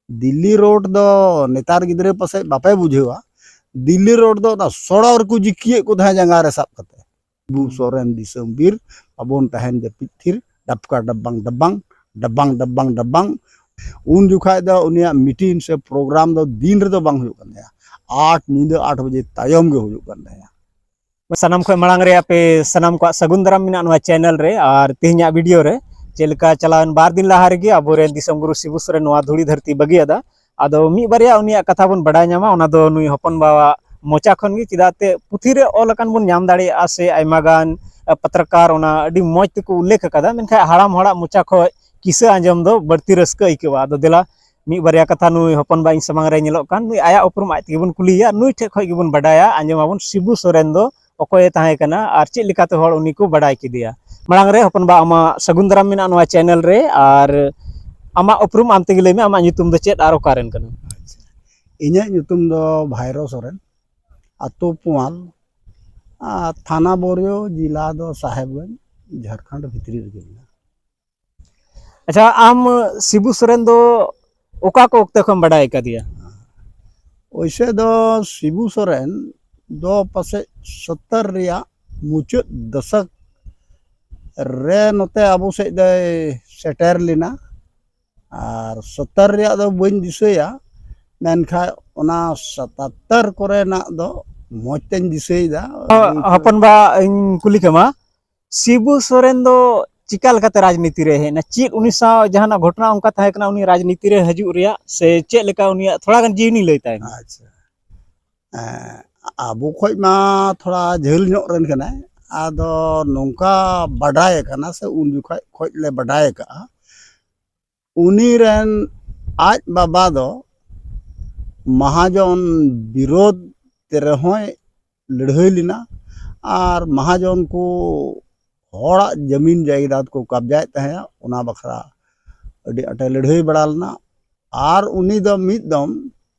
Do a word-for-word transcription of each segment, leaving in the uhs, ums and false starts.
Delhi road ᱫᱚ ᱱᱮᱛᱟᱨ ᱜᱤᱫᱽᱨᱟᱹ ᱯᱟᱥᱮᱡ ᱵᱟᱯᱮ ᱵᱩᱡᱷᱟᱹᱣᱟ, ᱫᱤᱞᱞᱤ ᱨᱳᱰ ᱫᱚ ᱚᱱᱟ ᱥᱚᱲᱚ ᱨᱮᱠᱚ ᱡᱤᱠᱤᱭᱮᱫ ᱠᱚ ᱛᱟᱦᱮᱸᱫ ᱡᱟᱸᱜᱟ ᱨᱮ ᱥᱟᱵ ᱠᱟᱛᱮ, "ᱥᱤᱵᱩ ᱥᱚᱨᱮᱱ ᱫᱤᱥᱚᱢ ᱵᱤᱨ, ᱵᱟᱵᱚᱱ ᱛᱟᱦᱮᱱ ᱡᱟᱹᱯᱤᱫ ᱛᱷᱤᱨ, ᱰᱟᱵᱠᱟ ᱰᱟᱵᱟᱝ ᱰᱟᱵᱟᱝ, ᱰᱟᱵᱟᱝ ᱰᱟᱵᱟᱝ ᱰᱟᱵᱟᱝ", ᱩᱱ ᱡᱚᱠᱷᱟᱡ ᱫᱚ ᱩᱱᱤᱭᱟᱜ ᱢᱤᱴᱤᱝ ᱥᱮ ᱯᱨᱳᱜᱨᱟᱢ ᱫᱚ ᱫᱤᱱ ᱨᱮᱫᱚ ᱵᱟᱝ ᱦᱩᱭᱩᱜ ᱠᱟᱱ ᱛᱟᱭᱟ, ᱟᱴ ᱧᱤᱫᱟᱹ ᱟᱴ ᱵᱟᱡᱮ ᱛᱟᱭᱚᱢ ᱜᱮ ᱦᱩᱭᱩᱜ ᱠᱟᱱ ᱛᱟᱭᱟ᱾ ᱥᱟᱱᱟᱢ ᱠᱷᱚᱱ ᱢᱟᱲᱟᱝ ᱨᱮ ᱟᱯᱮ ᱥᱟᱱᱟᱢ ᱠᱚᱣᱟᱜ ᱥᱟᱹᱜᱩᱱ ᱫᱟᱨᱟᱢ ᱢᱮᱱᱟᱜᱼᱟ ᱱᱚᱣᱟ ᱪᱮᱱᱮᱞ ᱨᱮ᱾ ᱟᱨ ᱛᱮᱦᱮᱧᱟᱜ ᱵᱷᱤᱰᱤᱭᱳ ᱨᱮ ᱪᱮᱫ ᱞᱮᱠᱟ ᱪᱟᱞᱟᱣᱮᱱ ᱵᱟᱨ ᱫᱤᱱ ᱞᱟᱦᱟ ᱨᱮᱜᱮ ᱟᱵᱚᱨᱮᱱ ᱫᱤᱥᱚᱢ ᱜᱩᱨᱩ ᱥᱤᱵᱩ ᱥᱚᱨᱮᱱ ᱱᱚᱣᱟ ᱫᱷᱩᱲᱤ ᱫᱷᱟᱹᱨᱛᱤ ᱵᱟᱹᱜᱤᱭᱟᱫᱟ, ᱟᱫᱚ ᱢᱤᱫ ᱵᱟᱨᱭᱟ ᱩᱱᱤᱭᱟᱜ ᱠᱟᱛᱷᱟ ᱵᱚᱱ ᱵᱟᱰᱟᱭ ᱧᱟᱢᱟ, ᱚᱱᱟ ᱫᱚ ᱱᱩᱭ ᱦᱚᱯᱚᱱ ᱵᱟᱣᱟᱜ ᱢᱚᱪᱟ ᱠᱷᱚᱱ ᱜᱮ, ᱪᱮᱫᱟᱜ ᱛᱮ ᱯᱩᱛᱷᱤ ᱨᱮ ᱚᱞ ᱟᱠᱟᱱ ᱵᱚᱱ ᱧᱟᱢ ᱫᱟᱲᱮᱭᱟᱜᱼᱟ ᱥᱮ ᱟᱭᱢᱟ ᱜᱟᱱ ᱯᱟᱛᱨᱠᱟᱨ ᱚᱱᱟ ᱟᱹᱰᱤ ᱢᱚᱡᱽ ᱛᱮᱠᱚ ᱩᱞᱞᱮᱠᱷ ᱟᱠᱟᱫᱟ, ᱢᱮᱱᱠᱷᱟᱱ ᱦᱟᱲᱟᱢ ᱦᱚᱲᱟᱜ ᱢᱚᱪᱟ ᱠᱷᱚᱱ ᱠᱤᱥᱟᱹ ᱟᱸᱡᱚᱢ ᱫᱚ ᱵᱟᱹᱲᱛᱤ ᱨᱟᱹᱥᱠᱟᱹ ᱟᱹᱭᱠᱟᱹᱣᱟ᱾ ᱟᱫᱚ ᱫᱮᱞᱟ ᱢᱤᱫ ᱵᱟᱨᱭᱟ ᱠᱟᱛᱷᱟ ᱱᱩᱭ ᱦᱚᱯᱚᱱ ᱵᱟ ᱤᱧ ᱥᱟᱢᱟᱝ ᱨᱮ ᱧᱮᱞᱚᱜ ᱠᱟᱱ ᱱᱩᱭ ᱟᱭᱟᱜ ᱩᱯᱨᱩᱢ ᱟᱡ ᱛᱮᱜᱮ ᱵᱚᱱ ᱠᱩᱞᱤᱭᱮᱭᱟ, ᱱᱩᱭ ᱴᱷᱮᱱ ᱠᱷᱚᱱ ᱜᱮᱵᱚᱱ ᱵᱟᱰᱟᱭᱟ, ᱟᱸᱡᱚᱢᱟᱵᱚᱱ ᱥᱤᱵᱩ ᱥᱚᱨᱮᱱ ᱫᱚ ᱚᱠᱚᱭᱮ ᱛᱟᱦᱮᱸ ᱠᱟᱱᱟ ᱟᱨ ᱪᱮᱫ ᱞᱮᱠᱟᱛᱮ ᱦᱚᱲ ᱩᱱᱤ ᱠᱚ ᱵᱟᱰᱟᱭ ᱠᱮᱫᱮᱭᱟ᱾ ᱢᱟᱲᱟᱝ ᱨᱮ ᱦᱚᱯᱚᱱ ᱵᱟ ᱟᱢᱟᱜ ᱥᱟᱹᱜᱩᱱ ᱫᱟᱨᱟᱢ ᱢᱮᱱᱟᱜᱼᱟ ᱱᱚᱣᱟ ᱪᱮᱱᱮᱞ ᱨᱮ, ᱟᱨ ᱟᱢᱟᱜ ᱩᱯᱨᱩᱢ ᱟᱢ ᱛᱮᱜᱮ ᱞᱟᱹᱭ ᱢᱮ, ᱟᱢᱟᱜ ᱧᱩᱛᱩᱢ ᱫᱚ ᱪᱮᱫ ᱟᱨ ᱚᱠᱟᱨᱮᱱ ᱠᱟᱱᱟᱢ? ᱟᱪᱪᱷᱟ, ᱤᱧᱟᱹᱜ ᱧᱩᱛᱩᱢ ᱫᱚ ᱵᱷᱟᱭᱨᱚ ᱥᱚᱨᱮᱱ, ᱟᱛᱳ ᱯᱳᱣᱟᱞ, ᱟᱨ ᱛᱷᱟᱱᱟ ᱵᱳᱨᱤᱭᱳ, ᱡᱮᱞᱟ ᱫᱚ ᱥᱟᱦᱮᱵᱽᱜᱚᱸᱡᱽ, ᱡᱷᱟᱲᱠᱷᱚᱸᱰ ᱵᱷᱤᱛᱨᱤ ᱨᱮᱜᱮ ᱢᱮᱱᱟᱜᱼᱟ᱾ ᱟᱪᱪᱷᱟ, ᱟᱢ ᱥᱤᱵᱩ ᱥᱚᱨᱮᱱ ᱫᱚ ᱚᱠᱟ ᱠᱚ ᱚᱠᱛᱮ ᱠᱷᱚᱱ ᱵᱟᱰᱟᱭ ᱟᱠᱟᱫᱮᱭᱟ? ᱚᱭᱥᱮ ᱫᱚ ᱥᱤᱵᱩ ᱥᱚᱨᱮᱱ ᱫᱚ ᱯᱟᱥᱮᱡ ᱥᱚᱛᱛᱚᱨ ᱨᱮᱭᱟᱜ ᱢᱩᱪᱟᱹᱫ ᱫᱚᱥᱚᱠ ᱨᱮ ᱱᱚᱛᱮ ᱟᱵᱚ ᱥᱮᱫ ᱫᱚᱭ ᱥᱮᱴᱮᱨ ᱞᱮᱱᱟ᱾ ᱟᱨ ᱥᱚᱛᱛᱚᱨ ᱨᱮᱭᱟᱜ ᱫᱚ ᱵᱟᱹᱧ ᱫᱤᱥᱟᱹᱭᱟ, ᱢᱮᱱᱠᱷᱟᱱ ᱚᱱᱟ ᱥᱟᱛᱟᱛᱛᱚᱨ ᱠᱚᱨᱮᱱᱟᱜ ᱫᱚ ᱢᱚᱡᱽ ᱛᱮᱧ ᱫᱤᱥᱟᱹᱭᱮᱫᱟ᱾ ᱦᱚ-, ᱦᱚᱯᱚᱱ ᱵᱟ, ᱤᱧ ᱠᱩᱞᱤ ᱠᱟᱢᱟ, ᱥᱤᱵᱩ ᱥᱚᱨᱮᱱ ᱫᱚ ᱪᱤᱠᱟ ᱞᱮᱠᱟᱛᱮ ᱨᱟᱡᱽᱱᱤᱛᱤ ᱨᱮ ᱦᱮᱡ ᱮᱱᱟ? ᱪᱮᱫ ᱩᱱᱤ ᱥᱟᱶ ᱡᱟᱦᱟᱱᱟᱜ ᱜᱷᱚᱴᱚᱱᱟ ᱚᱱᱠᱟ ᱛᱟᱦᱮᱸ ᱠᱟᱱᱟ ᱩᱱᱤ ᱨᱟᱡᱽᱱᱤᱛᱤ ᱨᱮ ᱦᱤᱡᱩᱜ ᱨᱮᱭᱟᱜ, ᱥᱮ ᱪᱮᱫ ᱞᱮᱠᱟ ᱩᱱᱤᱭᱟᱜ ᱛᱷᱚᱲᱟ ᱜᱟᱱ ᱡᱤᱭᱚᱱᱤ ᱞᱟᱹᱭ ᱛᱟᱭ ᱢᱮ? ᱟᱪᱪᱷᱟ, ᱮᱸ, ᱟᱵᱚ ᱠᱷᱚᱡ ᱢᱟ ᱛᱷᱚᱲᱟ ᱡᱷᱟᱹᱞ ᱧᱚᱜ ᱨᱮᱱ ᱠᱟᱱᱟᱭ, ᱟᱫᱚ ᱱᱚᱝᱠᱟ ᱵᱟᱰᱟᱭ ᱟᱠᱟᱱᱟ ᱥᱮ ᱩᱱ ᱡᱚᱠᱷᱚᱡ ᱠᱷᱚᱡ ᱞᱮ ᱵᱟᱰᱟᱭ ᱟᱠᱟᱜᱼᱟ, ᱩᱱᱤ ᱨᱮᱱ ᱟᱡ ᱵᱟᱵᱟ ᱫᱚ ᱢᱟᱦᱟᱡᱚᱱ ᱵᱤᱨᱳᱫᱷ ᱨᱮᱦᱚᱸᱭ ᱞᱟᱹᱲᱦᱟᱹᱭ ᱞᱮᱱᱟ, ᱟᱨ ᱢᱟᱦᱟᱡᱚᱱ ᱠᱚ ᱦᱚᱲᱟᱜ ᱡᱟᱹᱢᱤᱱ ᱡᱟᱭᱫᱟᱫ ᱠᱚ ᱠᱟᱵᱽᱡᱟᱭᱮᱫ ᱛᱟᱦᱮᱸᱫ, ᱚᱱᱟ ᱵᱟᱠᱷᱨᱟ ᱟᱹᱰᱤ ᱟᱸᱴᱮ ᱞᱟᱹᱲᱦᱟᱹᱭ ᱵᱟᱲᱟ ᱞᱮᱱᱟ᱾ ᱟᱨ ᱩᱱᱤ ᱫᱚ ᱢᱤᱫ ᱫᱚᱢ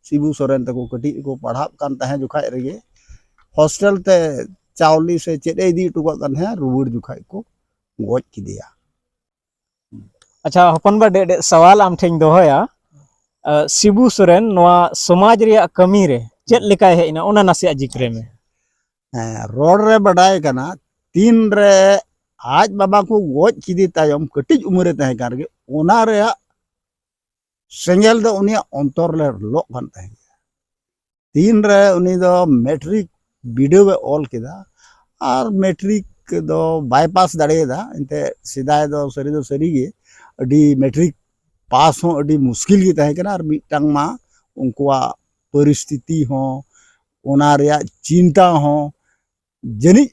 ᱥᱤᱵᱩ ᱥᱚᱨᱮᱱ ᱛᱟᱠᱚ ᱠᱟᱹᱴᱤᱡ ᱨᱮᱠᱚ ᱯᱟᱲᱦᱟᱜ ᱠᱟᱱ ᱛᱟᱦᱮᱸ ᱡᱚᱠᱷᱟᱡ ᱨᱮᱜᱮ ᱦᱳᱥᱴᱮᱞ ᱛᱮ ᱪᱟᱣᱞᱮ ᱥᱮ ᱪᱮᱫ ᱮ ᱤᱫᱤ ᱦᱚᱴᱚ ᱠᱟᱜ ᱠᱟᱱ ᱛᱟᱦᱮᱸᱫ, ᱨᱩᱣᱟᱹᱲ ᱡᱚᱠᱷᱟᱡ ᱠᱚ ᱜᱚᱡ ᱠᱮᱫᱮᱭᱟ᱾ ᱟᱪᱪᱷᱟ ᱦᱚᱯᱚᱱ ᱵᱟ, ᱰᱮ-, ᱰᱮ-, ᱥᱟᱣᱟᱞ ᱟᱢ ᱴᱷᱮᱱ ᱫᱚᱦᱚᱭᱟ, ᱥᱤᱵᱩ ᱥᱚᱨᱮᱱ ᱱᱚᱣᱟ ᱥᱚᱢᱟᱡᱽ ᱨᱮᱭᱟᱜ ᱠᱟᱹᱢᱤ ᱨᱮ ᱪᱮᱫ ᱞᱮᱠᱟᱭ ᱦᱮᱡ ᱮᱱᱟ, ᱚᱱᱟ ᱱᱟᱥᱮᱭᱟᱜ ᱡᱤᱠᱨᱮ ᱢᱮ᱾ ᱦᱮᱸ, ᱨᱚᱲ ᱨᱮ ᱵᱟᱰᱟᱭ ᱠᱟᱱᱟ, ᱛᱤᱱ ᱨᱮ ᱟᱡ ᱵᱟᱵᱟ ᱠᱚ ᱜᱚᱡ ᱠᱮᱫᱮ ᱛᱟᱭᱚᱢ, ᱠᱟᱹᱴᱤᱡ ᱩᱢᱮᱨ ᱨᱮ ᱛᱟᱦᱮᱸ ᱠᱟᱱ ᱨᱮᱜᱮ, ᱚᱱᱟ ᱨᱮᱭᱟᱜ ᱥᱮᱸᱜᱮᱞ ᱫᱚ ᱩᱱᱤᱭᱟᱜ ᱚᱱᱛᱚᱨ ᱨᱮ ᱞᱚᱜ ᱠᱟᱱ ᱛᱟᱦᱮᱸ ᱜᱮᱭᱟ᱾ ᱛᱤᱱ ᱨᱮ ᱩᱱᱤ ᱫᱚ ᱢᱮᱴᱨᱤᱠ ᱵᱤᱰᱟᱹᱣ ᱮ ᱚᱞ ᱠᱮᱫᱟ, ᱟᱨ ᱢᱮᱴᱨᱤᱠ ᱫᱚ ᱵᱟᱭ ᱯᱟᱥ ᱫᱟᱲᱮᱭᱟᱫᱟ᱾ ᱮᱱᱛᱮ ᱥᱮᱫᱟᱭ ᱫᱚ ᱥᱟᱹᱨᱤ ᱫᱚ ᱥᱟᱹᱨᱤ ᱜᱮ ᱟᱹᱰᱤ ᱢᱮᱴᱨᱤᱠ ᱯᱟᱥ ᱦᱚᱸ ᱟᱹᱰᱤ ᱢᱩᱥᱠᱤᱞ ᱜᱮ ᱛᱟᱦᱮᱸ ᱠᱟᱱᱟ, ᱟᱨ ᱢᱤᱫᱴᱟᱝ ᱢᱟ ᱩᱱᱠᱩᱣᱟᱜ ᱯᱚᱨᱤᱥᱛᱷᱤᱛᱤ ᱦᱚᱸ, ᱚᱱᱟ ᱨᱮᱭᱟᱜ ᱪᱤᱱᱛᱟ ᱦᱚᱸ, ᱡᱟᱹᱱᱤᱡ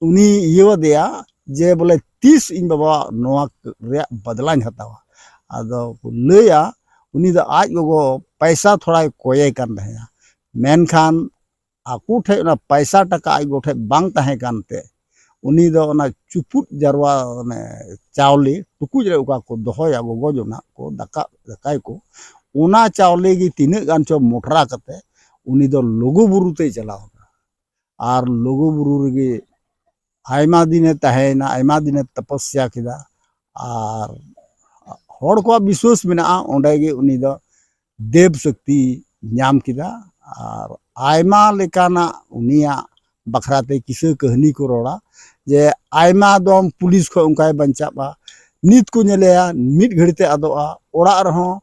ᱩᱱᱤ ᱤᱭᱟᱹᱣᱟᱫᱮᱭᱟ ᱡᱮ ᱵᱚᱞᱮ ᱛᱤᱥ ᱤᱧ ᱵᱟᱵᱟᱣᱟᱜ ᱱᱚᱣᱟ ᱨᱮᱭᱟᱜ ᱵᱟᱫᱞᱟᱧ ᱦᱟᱛᱟᱣᱟ᱾ ᱟᱫᱚ ᱠᱚ ᱞᱟᱹᱭᱟ, ᱩᱱᱤ ᱫᱚ ᱟᱡ ᱜᱚᱜᱚ ᱯᱟᱭᱥᱟ ᱛᱷᱚᱲᱟᱭ ᱠᱚᱭᱮ ᱠᱟᱱ ᱛᱟᱦᱮᱸᱱᱟ, ᱢᱮᱱᱠᱷᱟᱱ ᱟᱠᱚ ᱴᱷᱮᱡ ᱚᱱᱟ ᱯᱟᱭᱥᱟ ᱴᱟᱠᱟ ᱟᱡ ᱜᱚᱜᱚ ᱴᱷᱮᱡ ᱵᱟᱝ ᱛᱟᱦᱮᱸ ᱠᱟᱱᱛᱮ, ᱩᱱᱤ ᱫᱚ ᱚᱱᱟ ᱪᱩᱯᱩᱫ ᱡᱟᱨᱣᱟ, ᱚᱱᱮ ᱪᱟᱣᱞᱮ ᱴᱩᱠᱩᱡ ᱨᱮ ᱚᱠᱟ ᱠᱚ ᱫᱚᱦᱚᱭᱟ ᱜᱚᱜᱚ ᱡᱚᱱᱟᱜ ᱠᱚ, ᱫᱟᱠᱟ ᱫᱟᱠᱟᱭ ᱠᱚ, ᱚᱱᱟ ᱪᱟᱣᱞᱮ ᱜᱮ ᱛᱤᱱᱟᱹᱜ ᱜᱟᱱ ᱪᱚ ᱢᱚᱴᱨᱟ ᱠᱟᱛᱮ ᱩᱱᱤ ᱫᱚ ᱞᱩᱜᱩ ᱵᱩᱨᱩ ᱛᱮᱭ ᱪᱟᱞᱟᱣ ᱮᱱᱟ᱾ ᱟᱨ ᱞᱩᱜᱩ ᱵᱩᱨᱩ ᱨᱮᱜᱮ ᱟᱭᱢᱟ ᱫᱤᱱᱮ ᱛᱟᱦᱮᱸᱭᱮᱱᱟ, ᱟᱭᱢᱟ ᱫᱤᱱᱮ ᱛᱚᱯᱚᱥᱭᱟ ᱠᱮᱫᱟ᱾ ᱟᱨ ᱦᱚᱲ ᱠᱚᱣᱟᱜ ᱵᱤᱥᱣᱟᱹᱥ ᱢᱮᱱᱟᱜᱼᱟ, ᱚᱸᱰᱮ ᱜᱮ ᱩᱱᱤ ᱫᱚ ᱫᱮᱵ ᱥᱚᱠᱛᱤ ᱧᱟᱢ ᱠᱮᱫᱟ᱾ ᱟᱨ ᱟᱭᱢᱟ ᱞᱮᱠᱟᱱᱟᱜ ᱩᱱᱤᱭᱟᱜ ᱵᱟᱠᱷᱨᱟᱛᱮ ᱠᱤᱥᱟᱹ ᱠᱟᱹᱦᱱᱤ ᱠᱚ ᱨᱚᱲᱟ, ᱡᱮ ᱟᱭᱢᱟ ᱫᱚᱢ ᱯᱩᱞᱤᱥ ᱠᱷᱚᱱ ᱚᱱᱠᱟᱭ ᱵᱟᱧᱪᱟᱜᱼᱟ, ᱱᱤᱛ ᱠᱚ ᱧᱮᱞᱮᱭᱟ ᱢᱤᱫ ᱜᱷᱟᱹᱲᱤ ᱛᱮ ᱟᱫᱚᱜᱼᱟ, ᱚᱲᱟᱜ ᱨᱮᱦᱚᱸ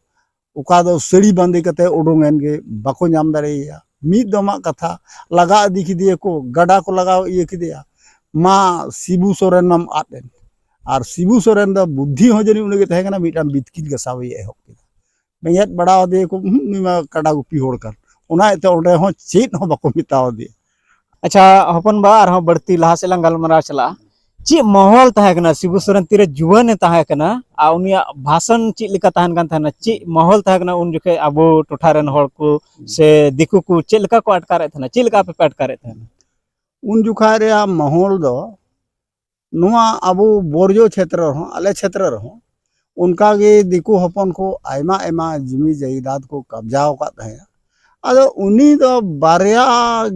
ᱚᱠᱟ ᱫᱚ ᱥᱟᱹᱲᱤ ᱵᱟᱸᱫᱮ ᱠᱟᱛᱮ ᱩᱰᱩᱝ ᱮᱱ ᱜᱮ, ᱵᱟᱠᱚ ᱧᱟᱢ ᱫᱟᱲᱮᱭᱟᱭᱟ᱾ ᱢᱤᱫ ᱫᱚᱢᱟᱜ ᱠᱟᱛᱷᱟ, ᱞᱟᱜᱟ ᱤᱫᱤ ᱠᱮᱫᱮᱭᱟᱠᱚ, ᱜᱟᱰᱟ ᱠᱚ ᱞᱟᱜᱟᱣ ᱤᱭᱟᱹ ᱠᱮᱫᱮᱭᱟ, ᱢᱟ ᱥᱤᱵᱩ ᱥᱚᱨᱮᱱ ᱢᱟᱢ ᱟᱫ ᱮᱱ᱾ ᱟᱨ ᱥᱤᱵᱩ ᱥᱚᱨᱮᱱ ᱫᱚ ᱵᱩᱫᱽᱫᱷᱤ ᱦᱚᱸ ᱡᱟᱹᱱᱤᱡ ᱩᱱᱤ ᱜᱮ ᱛᱟᱦᱮᱸ ᱠᱟᱱᱟ, ᱢᱤᱫᱴᱟᱝ ᱵᱤᱛᱠᱤᱞ ᱜᱟᱥᱟᱣ ᱮ ᱮᱦᱚᱵ ᱠᱮᱫᱟ᱾ ᱵᱮᱸᱜᱮᱫ ᱵᱟᱲᱟ ᱟᱫᱮᱭᱟᱠᱚ, "ᱦᱩᱸ, ᱱᱩᱭ ᱢᱟ ᱠᱟᱰᱟ ᱜᱩᱯᱤ ᱦᱚᱲ ᱠᱟᱱ", ᱚᱱᱟ ᱤᱭᱟᱹᱛᱮ ᱚᱸᱰᱮ ᱦᱚᱸ ᱪᱮᱫ ᱦᱚᱸ ᱵᱟᱠᱚ ᱢᱮᱛᱟᱣ ᱫᱮᱭᱟ᱾ ᱟᱪᱪᱷᱟ ᱦᱚᱯᱚᱱ ᱵᱟ, ᱟᱨᱦᱚᱸ ᱵᱟᱹᱲᱛᱤ ᱞᱟᱦᱟ ᱥᱮᱫ ᱞᱟᱝ ᱜᱟᱞᱢᱟᱨᱟᱣ ᱪᱟᱞᱟᱜᱼᱟ᱾ ᱪᱮᱫ ᱢᱟᱦᱚᱞ ᱛᱟᱦᱮᱸ ᱠᱟᱱᱟ ᱥᱤᱵᱩ ᱥᱚᱨᱮᱱ ᱛᱤᱨᱮ ᱡᱩᱣᱟᱹᱱ ᱮ ᱛᱟᱦᱮᱸ ᱠᱟᱱᱟ, ᱟᱨ ᱩᱱᱤᱭᱟᱜ ᱵᱷᱟᱥᱚᱱ ᱪᱮᱫ ᱞᱮᱠᱟ ᱛᱟᱦᱮᱱ ᱠᱟᱱ ᱛᱟᱦᱮᱱᱟ? ᱪᱮᱫ ᱢᱟᱦᱚᱞ ᱛᱟᱦᱮᱸ ᱠᱟᱱᱟ ᱩᱱ ᱡᱚᱠᱷᱮᱡ ᱟᱵᱚ ᱴᱚᱴᱷᱟ ᱨᱮᱱ ᱦᱚᱲ ᱠᱚ ᱥᱮ ᱫᱤᱠᱩ ᱠᱚ ᱪᱮᱫ ᱞᱮᱠᱟ ᱠᱚ ᱟᱴᱠᱟᱨᱮᱫ ᱛᱟᱦᱮᱱᱟ? ᱪᱮᱫ ᱞᱮᱠᱟ ᱟᱯᱮ ᱯᱮ ᱟᱴᱠᱟᱨᱮᱫ ᱛᱟᱦᱮᱱᱟ? ᱩᱱ ᱡᱚᱠᱷᱟᱡ ᱨᱮᱭᱟᱜ ᱢᱟᱦᱚᱞ ᱫᱚ ᱱᱚᱣᱟ ᱟᱵᱚ ᱵᱚᱨᱡᱚ ᱪᱷᱮᱛᱨᱚ ᱨᱮᱦᱚᱸ, ᱟᱞᱮ ᱪᱷᱮᱛᱨᱚ ᱨᱮᱦᱚᱸ ᱚᱱᱠᱟ ᱜᱮ ᱫᱤᱠᱩ ᱦᱚᱯᱚᱱ ᱠᱚ ᱟᱭᱢᱟ ᱟᱭᱢᱟ ᱡᱩᱢᱤ ᱡᱟᱭᱫᱟᱫ ᱠᱚ ᱠᱟᱵᱽᱡᱟᱣ ᱟᱠᱟᱫ ᱛᱟᱦᱮᱸᱫ᱾ ᱟᱫᱚ ᱩᱱᱤ ᱫᱚ ᱵᱟᱨᱭᱟ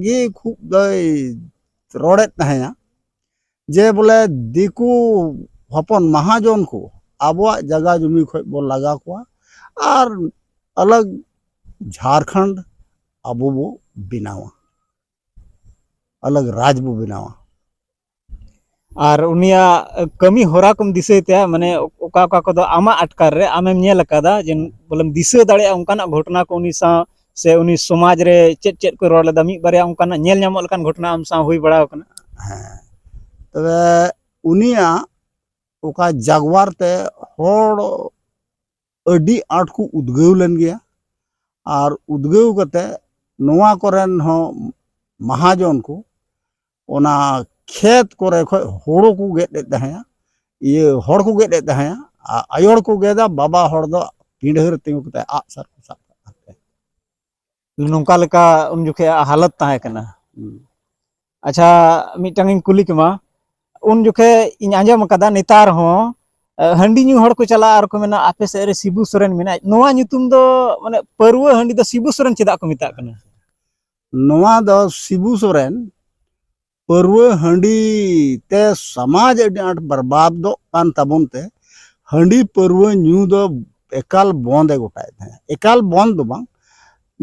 ᱜᱮ ᱠᱷᱩᱵ ᱫᱚᱭ ᱨᱚᱲᱮᱫ ᱛᱟᱦᱮᱸᱭᱟ, ᱡᱮ ᱵᱚᱞᱮ ᱫᱤᱠᱩ ᱦᱚᱯᱚᱱ ᱢᱟᱦᱟᱡᱚᱱ ᱠᱚ ᱟᱵᱚᱣᱟᱜ ᱡᱟᱭᱜᱟ ᱡᱩᱢᱤ ᱠᱷᱚᱡ ᱵᱚ ᱞᱟᱜᱟ ᱠᱚᱣᱟ, ᱟᱨ ᱟᱞᱟᱜᱽ ᱡᱷᱟᱲᱠᱷᱚᱸᱰ ᱟᱵᱚ ᱵᱚ ᱵᱮᱱᱟᱣᱟ, ᱟᱞᱟᱜᱽ ᱨᱟᱡᱽ ᱵᱚ ᱵᱮᱱᱟᱣᱟ᱾ ᱟᱨ ᱩᱱᱤᱭᱟᱜ ᱠᱟᱹᱢᱤ ᱦᱚᱨᱟ ᱠᱚᱢ ᱫᱤᱥᱟᱹᱭ ᱛᱟᱭᱟ, ᱢᱟᱱᱮ ᱚᱠᱟ ᱚᱠᱟ ᱠᱚᱫᱚ ᱟᱢᱟᱜ ᱟᱴᱠᱟᱨ ᱨᱮ ᱟᱢᱮᱢ ᱧᱮᱞ ᱟᱠᱟᱫᱟ, ᱡᱮ ᱵᱚᱞᱮᱢ ᱫᱤᱥᱟᱹ ᱫᱟᱲᱮᱭᱟᱜᱼᱟ ᱚᱱᱠᱟᱱᱟᱜ ᱜᱷᱚᱴᱚᱱᱟ ᱠᱚ ᱩᱱᱤ ᱥᱟᱶ, ᱥᱮ ᱩᱱᱤ ᱥᱚᱢᱟᱡᱽ ᱨᱮ ᱪᱮᱫ ᱪᱮᱫ ᱠᱚ ᱨᱚᱲ ᱞᱮᱫᱟ, ᱢᱤᱫ ᱵᱟᱨᱭᱟ ᱚᱱᱠᱟᱱᱟᱜ ᱧᱮᱞ ᱧᱟᱢᱚᱜ ᱞᱮᱠᱟᱱ ᱜᱷᱚᱴᱚᱱᱟ ᱟᱢ ᱥᱟᱶ ᱦᱩᱭ ᱵᱟᱲᱟ ᱟᱠᱟᱱᱟ? ᱦᱮᱸ, ᱛᱚᱵᱮ ᱩᱱᱤᱭᱟᱜ ᱚᱠᱟ ᱡᱟᱜᱽᱣᱟᱨ ᱛᱮ ᱦᱚᱲ ᱟᱹᱰᱤ ᱟᱸᱴ ᱠᱚ ᱩᱫᱽᱜᱟᱹᱣ ᱞᱮᱱ ᱜᱮᱭᱟ᱾ ᱟᱨ ᱩᱫᱽᱜᱟᱹᱣ ᱠᱟᱛᱮ ᱱᱚᱣᱟ ᱠᱚᱨᱮᱱ ᱦᱚᱸ ᱢᱟᱦᱟᱡᱚᱱ ᱠᱚ ᱚᱱᱟ ᱠᱷᱮᱛ ᱠᱚᱨᱮ ᱠᱷᱚᱡ ᱦᱳᱲᱳ ᱠᱚ ᱜᱮᱫ ᱮᱫ ᱛᱟᱦᱮᱸᱜᱼᱟ, ᱤᱭᱟᱹ, ᱦᱚᱲ ᱠᱚ ᱜᱮᱫ ᱮᱫ ᱛᱟᱦᱮᱸᱜᱼᱟ᱾ ᱟᱨ ᱟᱭᱳ ᱦᱚᱲ ᱠᱚ ᱜᱮᱫᱟ, ᱵᱟᱵᱟ ᱦᱚᱲ ᱫᱚ ᱯᱤᱸᱰᱷᱟᱹ ᱨᱮ ᱛᱤᱸᱜᱩ ᱠᱟᱛᱮ ᱟᱜᱼᱥᱟᱨ ᱠᱚ ᱥᱟᱵ ᱠᱟᱜ ᱠᱟᱱ ᱛᱟᱦᱮᱸᱫ᱾ ᱱᱚᱝᱠᱟ ᱞᱮᱠᱟ ᱩᱱ ᱡᱚᱠᱷᱮᱡ ᱦᱟᱞᱚᱛ ᱛᱟᱦᱮᱸ ᱠᱟᱱᱟ᱾ ᱦᱩᱸ᱾ ᱟᱪᱪᱷᱟ, ᱢᱤᱫᱴᱟᱝ ᱤᱧ ᱠᱩᱞᱤ ᱠᱮᱢᱟ, ᱩᱱ ᱡᱚᱠᱷᱮᱡ ᱤᱧ ᱟᱸᱡᱚᱢ ᱟᱠᱟᱫᱟ ᱱᱮᱛᱟᱨ ᱦᱚᱸ, ᱮ, ᱦᱟᱺᱰᱤ ᱧᱩ ᱦᱚᱲ ᱠᱚ ᱪᱟᱞᱟᱜᱼᱟ ᱟᱨ ᱠᱚ ᱢᱮᱱᱟ, "ᱟᱯᱮ ᱥᱮᱫ ᱨᱮ ᱥᱤᱵᱩ ᱥᱚᱨᱮᱱ ᱢᱮᱱᱟᱭ", ᱱᱚᱣᱟ ᱧᱩᱛᱩᱢ ᱫᱚ, ᱢᱟᱱᱮ, ᱯᱟᱹᱨᱣᱟᱹ ᱦᱟᱺᱰᱤ ᱫᱚ ᱥᱤᱵᱩ ᱥᱚᱨᱮᱱ ᱪᱮᱫᱟᱜ ᱠᱚ ᱢᱮᱛᱟᱜ ᱠᱟᱱᱟ? ᱱᱚᱣᱟ ᱫᱚ ᱥᱤᱵᱩ ᱥᱚᱨᱮᱱ ᱯᱟᱹᱨᱣᱟᱹ ᱦᱟᱺᱰᱤ ᱛᱮ ᱥᱚᱢᱟᱡᱽ ᱟᱹᱰᱤ ᱟᱸᱴ ᱵᱚᱨᱵᱟᱫᱚᱜ ᱠᱟᱱ ᱛᱟᱵᱚᱱ ᱛᱮ ᱦᱟᱺᱰᱤ ᱯᱟᱹᱨᱣᱟᱹ ᱧᱩ ᱫᱚ ᱮᱠᱟᱞ ᱵᱚᱱᱫ ᱮ ᱜᱚᱴᱟᱭᱮᱫ ᱛᱟᱦᱮᱸᱫ᱾ ᱮᱠᱟᱞ ᱵᱚᱱᱫ ᱫᱚ ᱵᱟᱝ,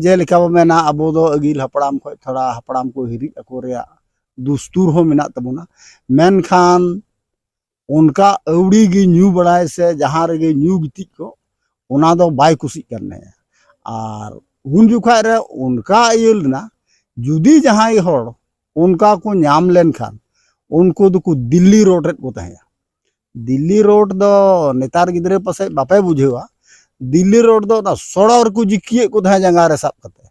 ᱡᱮᱞᱮᱠᱟ ᱵᱚ ᱢᱮᱱᱟ, ᱟᱵᱚ ᱫᱚ ᱟᱹᱜᱤᱞ ᱦᱟᱯᱲᱟᱢ ᱠᱷᱚᱱ ᱛᱷᱚᱲᱟ ᱦᱟᱯᱲᱟᱢ ᱠᱚ ᱦᱤᱨᱤᱡ ᱟᱠᱚ ᱨᱮᱭᱟᱜ ᱫᱩᱥᱛᱩᱨ ᱦᱚᱸ ᱢᱮᱱᱟᱜ ᱛᱟᱵᱚᱱᱟ, ᱢᱮᱱᱠᱷᱟᱱ ᱚᱱᱠᱟ ᱟᱹᱣᱲᱤ ᱜᱮ ᱧᱩ ᱵᱟᱲᱟᱭ ᱥᱮ ᱡᱟᱦᱟᱸ ᱨᱮᱜᱮ ᱧᱩ ᱜᱤᱛᱤᱡ ᱠᱚᱜ, ᱚᱱᱟ ᱫᱚ ᱵᱟᱭ ᱠᱩᱥᱤᱜ ᱠᱟᱱ ᱛᱟᱦᱮᱸᱫ᱾ ᱟᱨ ᱩᱱ ᱡᱚᱠᱷᱟᱡ ᱨᱮ ᱚᱱᱠᱟ ᱤᱭᱟᱹ ᱞᱮᱱᱟ, ᱡᱩᱫᱤ ᱡᱟᱦᱟᱸᱭ ᱦᱚᱲ ᱚᱱᱠᱟ ᱠᱚ ᱧᱟᱢ ᱞᱮᱱᱠᱷᱟᱱ, ᱩᱱᱠᱩ ᱫᱚᱠᱚ ᱫᱤᱞᱞᱤ ᱨᱳᱰ ᱨᱮᱫ ᱠᱚ ᱛᱟᱦᱮᱸᱭᱟ᱾ ᱫᱤᱞᱞᱤ ᱨᱳᱰ ᱫᱚ ᱱᱮᱛᱟᱨ ᱜᱤᱫᱽᱨᱟᱹ ᱯᱟᱥᱮᱡ ᱵᱟᱯᱮ ᱵᱩᱡᱷᱟᱹᱣᱟ, ᱫᱤᱞᱞᱤ ᱨᱳᱰ ᱫᱚ ᱚᱱᱟ ᱥᱚᱲᱚᱠ ᱨᱮᱠᱚ ᱡᱤᱠᱤᱭᱮᱫ ᱠᱚ ᱛᱟᱦᱮᱸᱫ ᱡᱟᱸᱜᱟ ᱨᱮ ᱥᱟᱵ ᱠᱟᱛᱮ᱾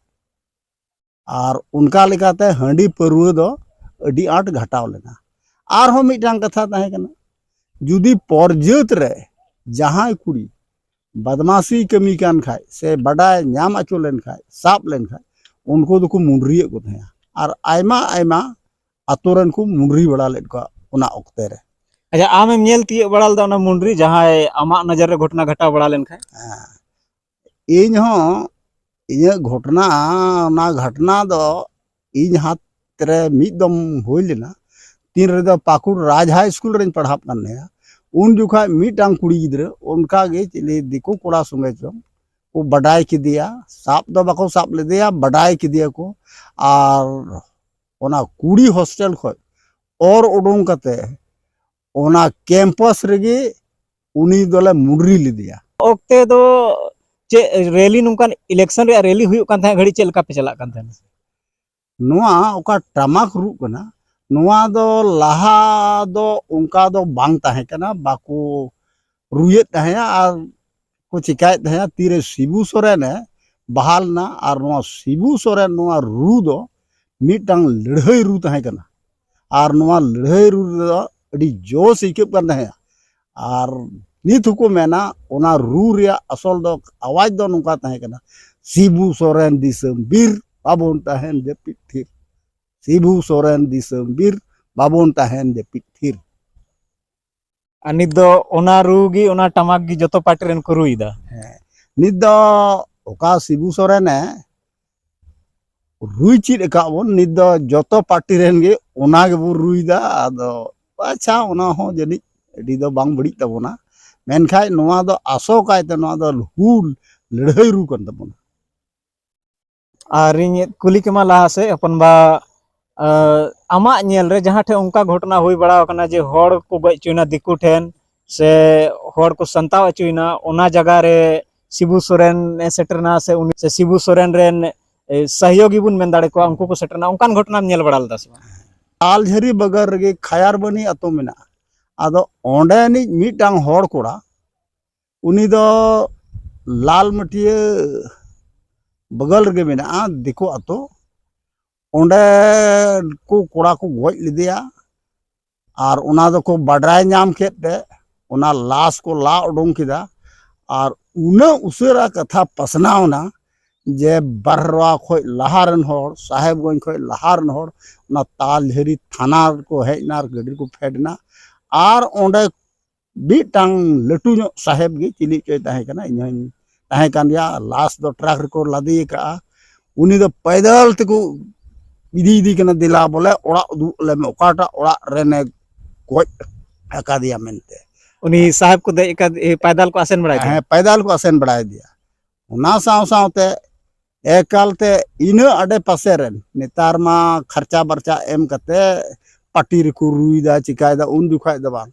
ᱟᱨ ᱚᱱᱠᱟ ᱞᱮᱠᱟᱛᱮ ᱦᱟᱺᱰᱤ ᱯᱟᱹᱨᱣᱟᱹ ᱫᱚ ᱟᱹᱰᱤ ᱟᱸᱴ ᱜᱷᱟᱴᱟᱣ ᱞᱮᱱᱟ᱾ ᱟᱨᱦᱚᱸ ᱢᱤᱫᱴᱟᱝ ᱠᱟᱛᱷᱟ ᱛᱟᱦᱮᱸ ᱠᱟᱱᱟ, ᱡᱩᱫᱤ ᱯᱚᱨᱡᱟᱹᱛ ᱨᱮ ᱡᱟᱦᱟᱸᱭ ᱠᱩᱲᱤ ᱵᱟᱫᱢᱟᱥᱤ ᱠᱟᱹᱢᱤ ᱠᱟᱱ ᱠᱷᱟᱡ ᱥᱮ ᱵᱟᱰᱟᱭ ᱧᱟᱢ ᱦᱚᱪᱚ ᱞᱮᱱ ᱠᱷᱟᱡ, ᱥᱟᱵ ᱞᱮᱱ ᱠᱷᱟᱡ, ᱩᱱᱠᱩ ᱫᱚᱠᱚ ᱢᱩᱸᱰᱨᱤᱭᱮᱫ ᱠᱚ ᱛᱟᱦᱮᱸᱜᱼᱟ᱾ ᱟᱨ ᱟᱭᱢᱟ ᱟᱭᱢᱟ ᱟᱛᱳ ᱨᱮᱱ ᱠᱚ ᱢᱩᱸᱰᱨᱤ ᱵᱟᱲᱟ ᱞᱮᱫ ᱠᱚᱣᱟ ᱚᱱᱟ ᱚᱠᱛᱮ ᱨᱮ᱾ ᱟᱪᱪᱷᱟ, ᱟᱢᱮᱢ ᱧᱮᱞ ᱛᱤᱭᱳᱜ ᱵᱟᱲᱟ ᱞᱮᱫᱟ ᱚᱱᱟ ᱢᱩᱸᱰᱨᱤ, ᱡᱟᱦᱟᱸᱭ ᱟᱢᱟᱜ ᱱᱚᱡᱚᱨ ᱨᱮ ᱜᱷᱚᱴᱚᱱᱟ ᱜᱷᱟᱴᱟᱣ ᱵᱟᱲᱟ ᱞᱮᱱᱠᱷᱟᱱ? ᱦᱮᱸ, ᱤᱧ ᱦᱚᱸ ᱤᱧᱟᱹᱜ ᱜᱷᱚᱴᱚᱱᱟ, ᱚᱱᱟ ᱜᱷᱚᱴᱚᱱᱟ ᱫᱚ ᱤᱧ ᱦᱟᱛ ᱨᱮ ᱢᱤᱫ ᱫᱚᱢ ᱦᱩᱭ ᱞᱮᱱᱟ᱾ ᱛᱤᱱ ᱨᱮᱫᱚ ᱯᱟᱹᱠᱩᱲ ᱨᱟᱡᱽ ᱦᱟᱭ ᱥᱠᱩᱞ ᱨᱮᱧ ᱯᱟᱲᱦᱟᱜ ᱠᱟᱱ ᱛᱟᱦᱮᱸᱱᱟ᱾ ᱩᱱ ᱡᱚᱠᱷᱟᱡ ᱢᱤᱫᱴᱟᱝ ᱠᱩᱲᱤ ᱜᱤᱫᱽᱨᱟᱹ ᱚᱱᱠᱟ ᱜᱮ ᱪᱤᱞᱤ ᱫᱤᱠᱩ ᱠᱚᱲᱟ ᱥᱚᱸᱜᱮ ᱪᱚᱝ ᱠᱚ ᱵᱟᱰᱟᱭ ᱠᱮᱫᱮᱭᱟ, ᱥᱟᱵ ᱫᱚ ᱵᱟᱠᱚ ᱥᱟᱵ ᱞᱮᱫᱮᱭᱟ, ᱵᱟᱰᱟᱭ ᱠᱮᱫᱮᱭᱟ ᱠᱚ᱾ ᱟᱨ ᱚᱱᱟ ᱠᱩᱲᱤ ᱦᱳᱥᱴᱮᱞ ᱠᱷᱚᱱ ᱚᱨ ᱩᱰᱩᱝ ᱠᱟᱛᱮ ᱚᱱᱟ ᱠᱮᱢᱯᱟᱥ ᱨᱮᱜᱮ ᱩᱱᱤ ᱫᱚᱞᱮ ᱢᱩᱰᱨᱤ ᱞᱮᱫᱮᱭᱟ᱾ ᱚᱠᱛᱮ ᱫᱚ ᱪᱮᱫ ᱨᱮᱞᱤ, ᱱᱚᱝᱠᱟᱱ ᱤᱞᱮᱠᱥᱚᱱ ᱨᱮᱭᱟᱜ ᱨᱮᱞᱤ ᱦᱩᱭᱩᱜ ᱠᱟᱱ ᱛᱟᱦᱮᱸᱫ ᱜᱷᱟᱹᱲᱤᱡ ᱪᱮᱫ ᱞᱮᱠᱟ ᱯᱮ ᱪᱟᱞᱟᱜ ᱠᱟᱱ ᱛᱟᱦᱮᱸᱫ? ᱱᱚᱣᱟ ᱚᱠᱟ ᱴᱟᱢᱟᱠ ᱨᱩᱜ ᱠᱟᱱᱟ, ᱱᱚᱣᱟ ᱫᱚ ᱞᱟᱦᱟ ᱫᱚ ᱚᱱᱠᱟ ᱫᱚ ᱵᱟᱝ ᱛᱟᱦᱮᱸ ᱠᱟᱱᱟ, ᱵᱟᱠᱚ ᱨᱩᱭᱮᱫ ᱛᱟᱦᱮᱸᱫᱼᱟ᱾ ᱟᱨ ᱠᱚ ᱪᱤᱠᱟᱭᱮᱫ ᱛᱟᱦᱮᱸᱫᱼᱟ, ᱛᱤᱨᱮ ᱥᱤᱵᱩ ᱥᱚᱨᱮᱱᱮ ᱵᱟᱦᱟᱞ ᱮᱱᱟ᱾ ᱟᱨ ᱱᱚᱣᱟ ᱥᱤᱵᱩ ᱥᱚᱨᱮᱱ ᱱᱚᱣᱟ ᱨᱩ ᱫᱚ ᱢᱤᱫᱴᱟᱝ ᱞᱟᱹᱲᱦᱟᱹᱭ ᱨᱩ ᱛᱟᱦᱮᱸ ᱠᱟᱱᱟ᱾ ᱟᱨ ᱱᱚᱣᱟ ᱞᱟᱹᱲᱦᱟᱹᱭ ᱨᱩ ᱨᱮᱫᱚ ᱟᱹᱰᱤ ᱡᱳᱥ ᱟᱹᱭᱠᱟᱹᱜ ᱠᱟᱱ ᱛᱟᱦᱮᱸᱫᱼᱟ᱾ ᱟᱨ ᱱᱤᱛ ᱦᱚᱸᱠᱚ ᱢᱮᱱᱟ, ᱚᱱᱟ ᱨᱩ ᱨᱮᱭᱟᱜ ᱟᱥᱚᱞ ᱫᱚ, ᱟᱣᱟᱡᱽ ᱫᱚ ᱱᱚᱝᱠᱟ ᱛᱟᱦᱮᱸ ᱠᱟᱱᱟ, ᱥᱤᱵᱩ ᱥᱚᱨᱮᱱ ᱫᱤᱥᱚᱢ ᱵᱤᱨ, ᱵᱟᱵᱚᱱ ᱛᱟᱦᱮᱱ ᱡᱟᱹᱯᱤᱫ ᱛᱷᱤᱨ᱾ ᱥᱤᱵᱩ ᱥᱚᱨᱮᱱ ᱫᱤᱥᱚᱢ ᱵᱤᱨ, ᱵᱟᱵᱚᱱ ᱛᱟᱦᱮᱱ ᱡᱟᱹᱯᱤᱫ ᱛᱷᱤᱨ᱾ ᱟᱨ ᱱᱤᱛ ᱫᱚ ᱚᱱᱟ ᱨᱩ ᱜᱮ, ᱚᱱᱟ ᱴᱟᱢᱟᱠ ᱜᱮ ᱡᱚᱛᱚ ᱯᱟᱨᱴᱤ ᱨᱮᱱ ᱠᱚ ᱨᱩᱭᱮᱫᱟ᱾ ᱦᱮᱸ, ᱱᱤᱛ ᱫᱚ ᱚᱠᱟ ᱥᱤᱵᱩ ᱥᱚᱨᱮᱱᱮ ᱨᱩᱭ ᱪᱮᱫ ᱟᱠᱟᱫ ᱵᱚᱱ, ᱱᱤᱛ ᱫᱚ ᱡᱚᱛᱚ ᱯᱟᱨᱴᱤ ᱨᱮᱱ ᱜᱮ ᱚᱱᱟ ᱜᱮᱵᱚᱱ ᱨᱩᱭᱫᱟ᱾ ᱟᱫᱚ ᱟᱪᱪᱷᱟ, ᱚᱱᱟ ᱦᱚᱸ ᱡᱟᱹᱱᱤᱡ ᱟᱹᱰᱤ ᱫᱚ ᱵᱟᱝ ᱵᱟᱹᱲᱤᱡ ᱛᱟᱵᱚᱱᱟ, ᱢᱮᱱᱠᱷᱟᱱ ᱱᱚᱣᱟ ᱫᱚ ᱟᱥᱚᱠᱟᱭᱛᱮ ᱱᱚᱣᱟ ᱫᱚ ᱦᱩᱞ ᱞᱟᱹᱲᱦᱟᱹᱭ ᱨᱩ ᱠᱟᱱ ᱛᱟᱵᱚᱱᱟ᱾ ᱟᱨ ᱤᱧ ᱠᱩᱞᱤ ᱠᱮᱢᱟ ᱞᱟᱦᱟ ᱥᱮᱫ, ᱦᱚᱯᱚᱱ ᱵᱟ, ᱟᱸ, ᱟᱢᱟᱜ ᱧᱮᱞ ᱨᱮ ᱡᱟᱦᱟᱸ ᱴᱷᱮᱱ ᱚᱱᱠᱟ ᱜᱷᱚᱴᱚᱱᱟ ᱦᱩᱭ ᱵᱟᱲᱟ ᱟᱠᱟᱱᱟ ᱡᱮ ᱦᱚᱲ ᱠᱚ ᱜᱚᱡ ᱦᱚᱪᱚᱭᱮᱱᱟ ᱫᱤᱠᱩ ᱴᱷᱮᱱ, ᱥᱮ ᱦᱚᱲ ᱠᱚ ᱥᱟᱱᱛᱟᱣ ᱦᱚᱪᱚᱭᱮᱱᱟ, ᱚᱱᱟ ᱡᱟᱭᱜᱟ ᱨᱮ ᱥᱤᱵᱩ ᱥᱚᱨᱮᱱ ᱮ ᱥᱮᱴᱮᱨᱱᱟ, ᱥᱮ ᱩᱱᱤ, ᱥᱮ ᱥᱤᱵᱩ ᱥᱚᱨᱮᱱ ᱨᱮᱱ, ᱮ, ᱥᱚᱦᱭᱳᱜᱤ ᱵᱚᱱ ᱢᱮᱱ ᱫᱟᱲᱮ ᱠᱚᱣᱟ, ᱩᱱᱠᱩ ᱠᱚ ᱥᱮᱴᱮᱨᱱᱟ, ᱚᱱᱠᱟᱱ ᱜᱷᱚᱴᱚᱱᱟᱢ ᱧᱮᱞ ᱵᱟᱲᱟ ᱞᱮᱫᱟ ᱥᱮ ᱵᱟᱝ? ᱛᱟᱞᱡᱷᱟᱹᱨᱤ ᱵᱟᱜᱟᱨ ᱨᱮᱜᱮ ᱠᱷᱟᱭᱟᱨᱵᱟᱱᱤ ᱟᱛᱳ ᱢᱮᱱᱟᱜᱼᱟ᱾ ᱟᱫᱚ ᱚᱸᱰᱮᱱᱤᱡ ᱢᱤᱫᱴᱟᱝ ᱦᱚᱲ ᱠᱚᱲᱟ, ᱩᱱᱤ ᱫᱚ ᱞᱟᱞ ᱢᱟᱹᱴᱤᱭᱟᱹ ᱵᱟᱜᱟᱞ ᱨᱮᱜᱮ ᱢᱮᱱᱟᱜᱼᱟ ᱫᱤᱠᱩ ᱟᱛᱳ᱾ ᱚᱸᱰᱮ ᱠᱚ ᱠᱚᱲᱟ ᱠᱚ ᱜᱚᱡ ᱞᱮᱫᱮᱭᱟ᱾ ᱟᱨ ᱚᱱᱟ ᱫᱚᱠᱚ ᱵᱟᱰᱟᱭ ᱧᱟᱢ ᱠᱮᱫ ᱛᱮ ᱚᱱᱟ ᱞᱟᱥ ᱠᱚ ᱞᱟ ᱩᱰᱩᱝ ᱠᱮᱫᱟ᱾ ᱟᱨ ᱩᱱᱟᱹᱜ ᱩᱥᱟᱹᱨᱟ ᱠᱟᱛᱷᱟ ᱯᱟᱥᱱᱟᱣ ᱮᱱᱟ ᱡᱮ ᱵᱟᱨᱣᱟ ᱠᱷᱚᱡ ᱞᱟᱦᱟ ᱨᱮᱱ ᱦᱚᱲ, ᱥᱟᱦᱮᱵᱽᱜᱚᱸᱡᱽ ᱠᱷᱚᱡ ᱞᱟᱦᱟ ᱨᱮᱱ ᱦᱚᱲ ᱚᱱᱟ ᱛᱟᱞᱡᱷᱟᱹᱨᱤ ᱛᱷᱟᱱᱟ ᱨᱮᱠᱚ ᱦᱮᱡ ᱮᱱᱟ ᱟᱨ ᱜᱟᱹᱰᱤ ᱨᱮᱠᱚ ᱯᱷᱮᱰ ᱮᱱᱟ᱾ ᱟᱨ ᱚᱸᱰᱮ ᱢᱤᱫᱴᱟᱝ ᱞᱟᱹᱴᱩ ᱧᱚᱜ ᱥᱟᱦᱮᱵᱽ ᱜᱮ, ᱪᱤᱞᱤ ᱪᱚᱭ ᱛᱟᱦᱮᱸ ᱠᱟᱱᱟ, ᱤᱧ ᱦᱚᱸᱧ ᱛᱟᱦᱮᱸ ᱠᱟᱱ ᱜᱮᱭᱟ, ᱞᱟᱥ ᱫᱚ ᱴᱨᱟᱠ ᱨᱮᱠᱚ ᱞᱟᱫᱮ ᱟᱠᱟᱫᱼᱟ᱾ ᱩᱱᱤ ᱫᱚ ᱯᱟᱭᱫᱟᱞ ᱛᱮᱠᱚ ᱤᱫᱤ ᱤᱫᱤ ᱠᱟᱱᱟ, ᱫᱮᱞᱟ ᱵᱚᱞᱮ ᱚᱲᱟᱜ ᱩᱫᱩᱜ ᱟᱞᱮ ᱢᱮ, ᱚᱠᱟᱴᱟᱜ ᱚᱲᱟᱜ ᱨᱮᱱᱮ ᱜᱚᱡ ᱟᱠᱟᱫᱮᱭᱟ ᱢᱮᱱᱛᱮ᱾ ᱩᱱᱤ ᱥᱟᱦᱮᱵᱽ ᱠᱚ ᱫᱮᱡ ᱟᱠᱟᱫ, ᱮ, ᱯᱟᱭᱫᱟᱞ ᱠᱚ ᱟᱥᱮᱱ ᱵᱟᱲᱟᱭ ᱠᱟᱱᱟ? ᱦᱮᱸ, ᱯᱟᱭᱫᱟᱞ ᱠᱚ ᱟᱥᱮᱱ ᱵᱟᱲᱟᱭᱮᱫᱮᱭᱟ᱾ ᱚᱱᱟ ᱥᱟᱶ ᱥᱟᱶᱛᱮ ᱮᱠᱟᱞᱛᱮ ᱤᱱᱟᱹ ᱟᱰᱮ ᱯᱟᱥᱮ ᱨᱮᱱ, ᱱᱮᱛᱟᱨ ᱢᱟ ᱠᱷᱟᱨᱪᱟ ᱵᱟᱨᱪᱟ ᱮᱢ ᱠᱟᱛᱮ ᱯᱟᱴᱤ ᱨᱮᱠᱚ ᱨᱩᱭᱫᱟ, ᱪᱤᱠᱟᱭᱫᱟ, ᱩᱱ ᱡᱚᱠᱷᱟᱡ ᱫᱚ ᱵᱟᱝ,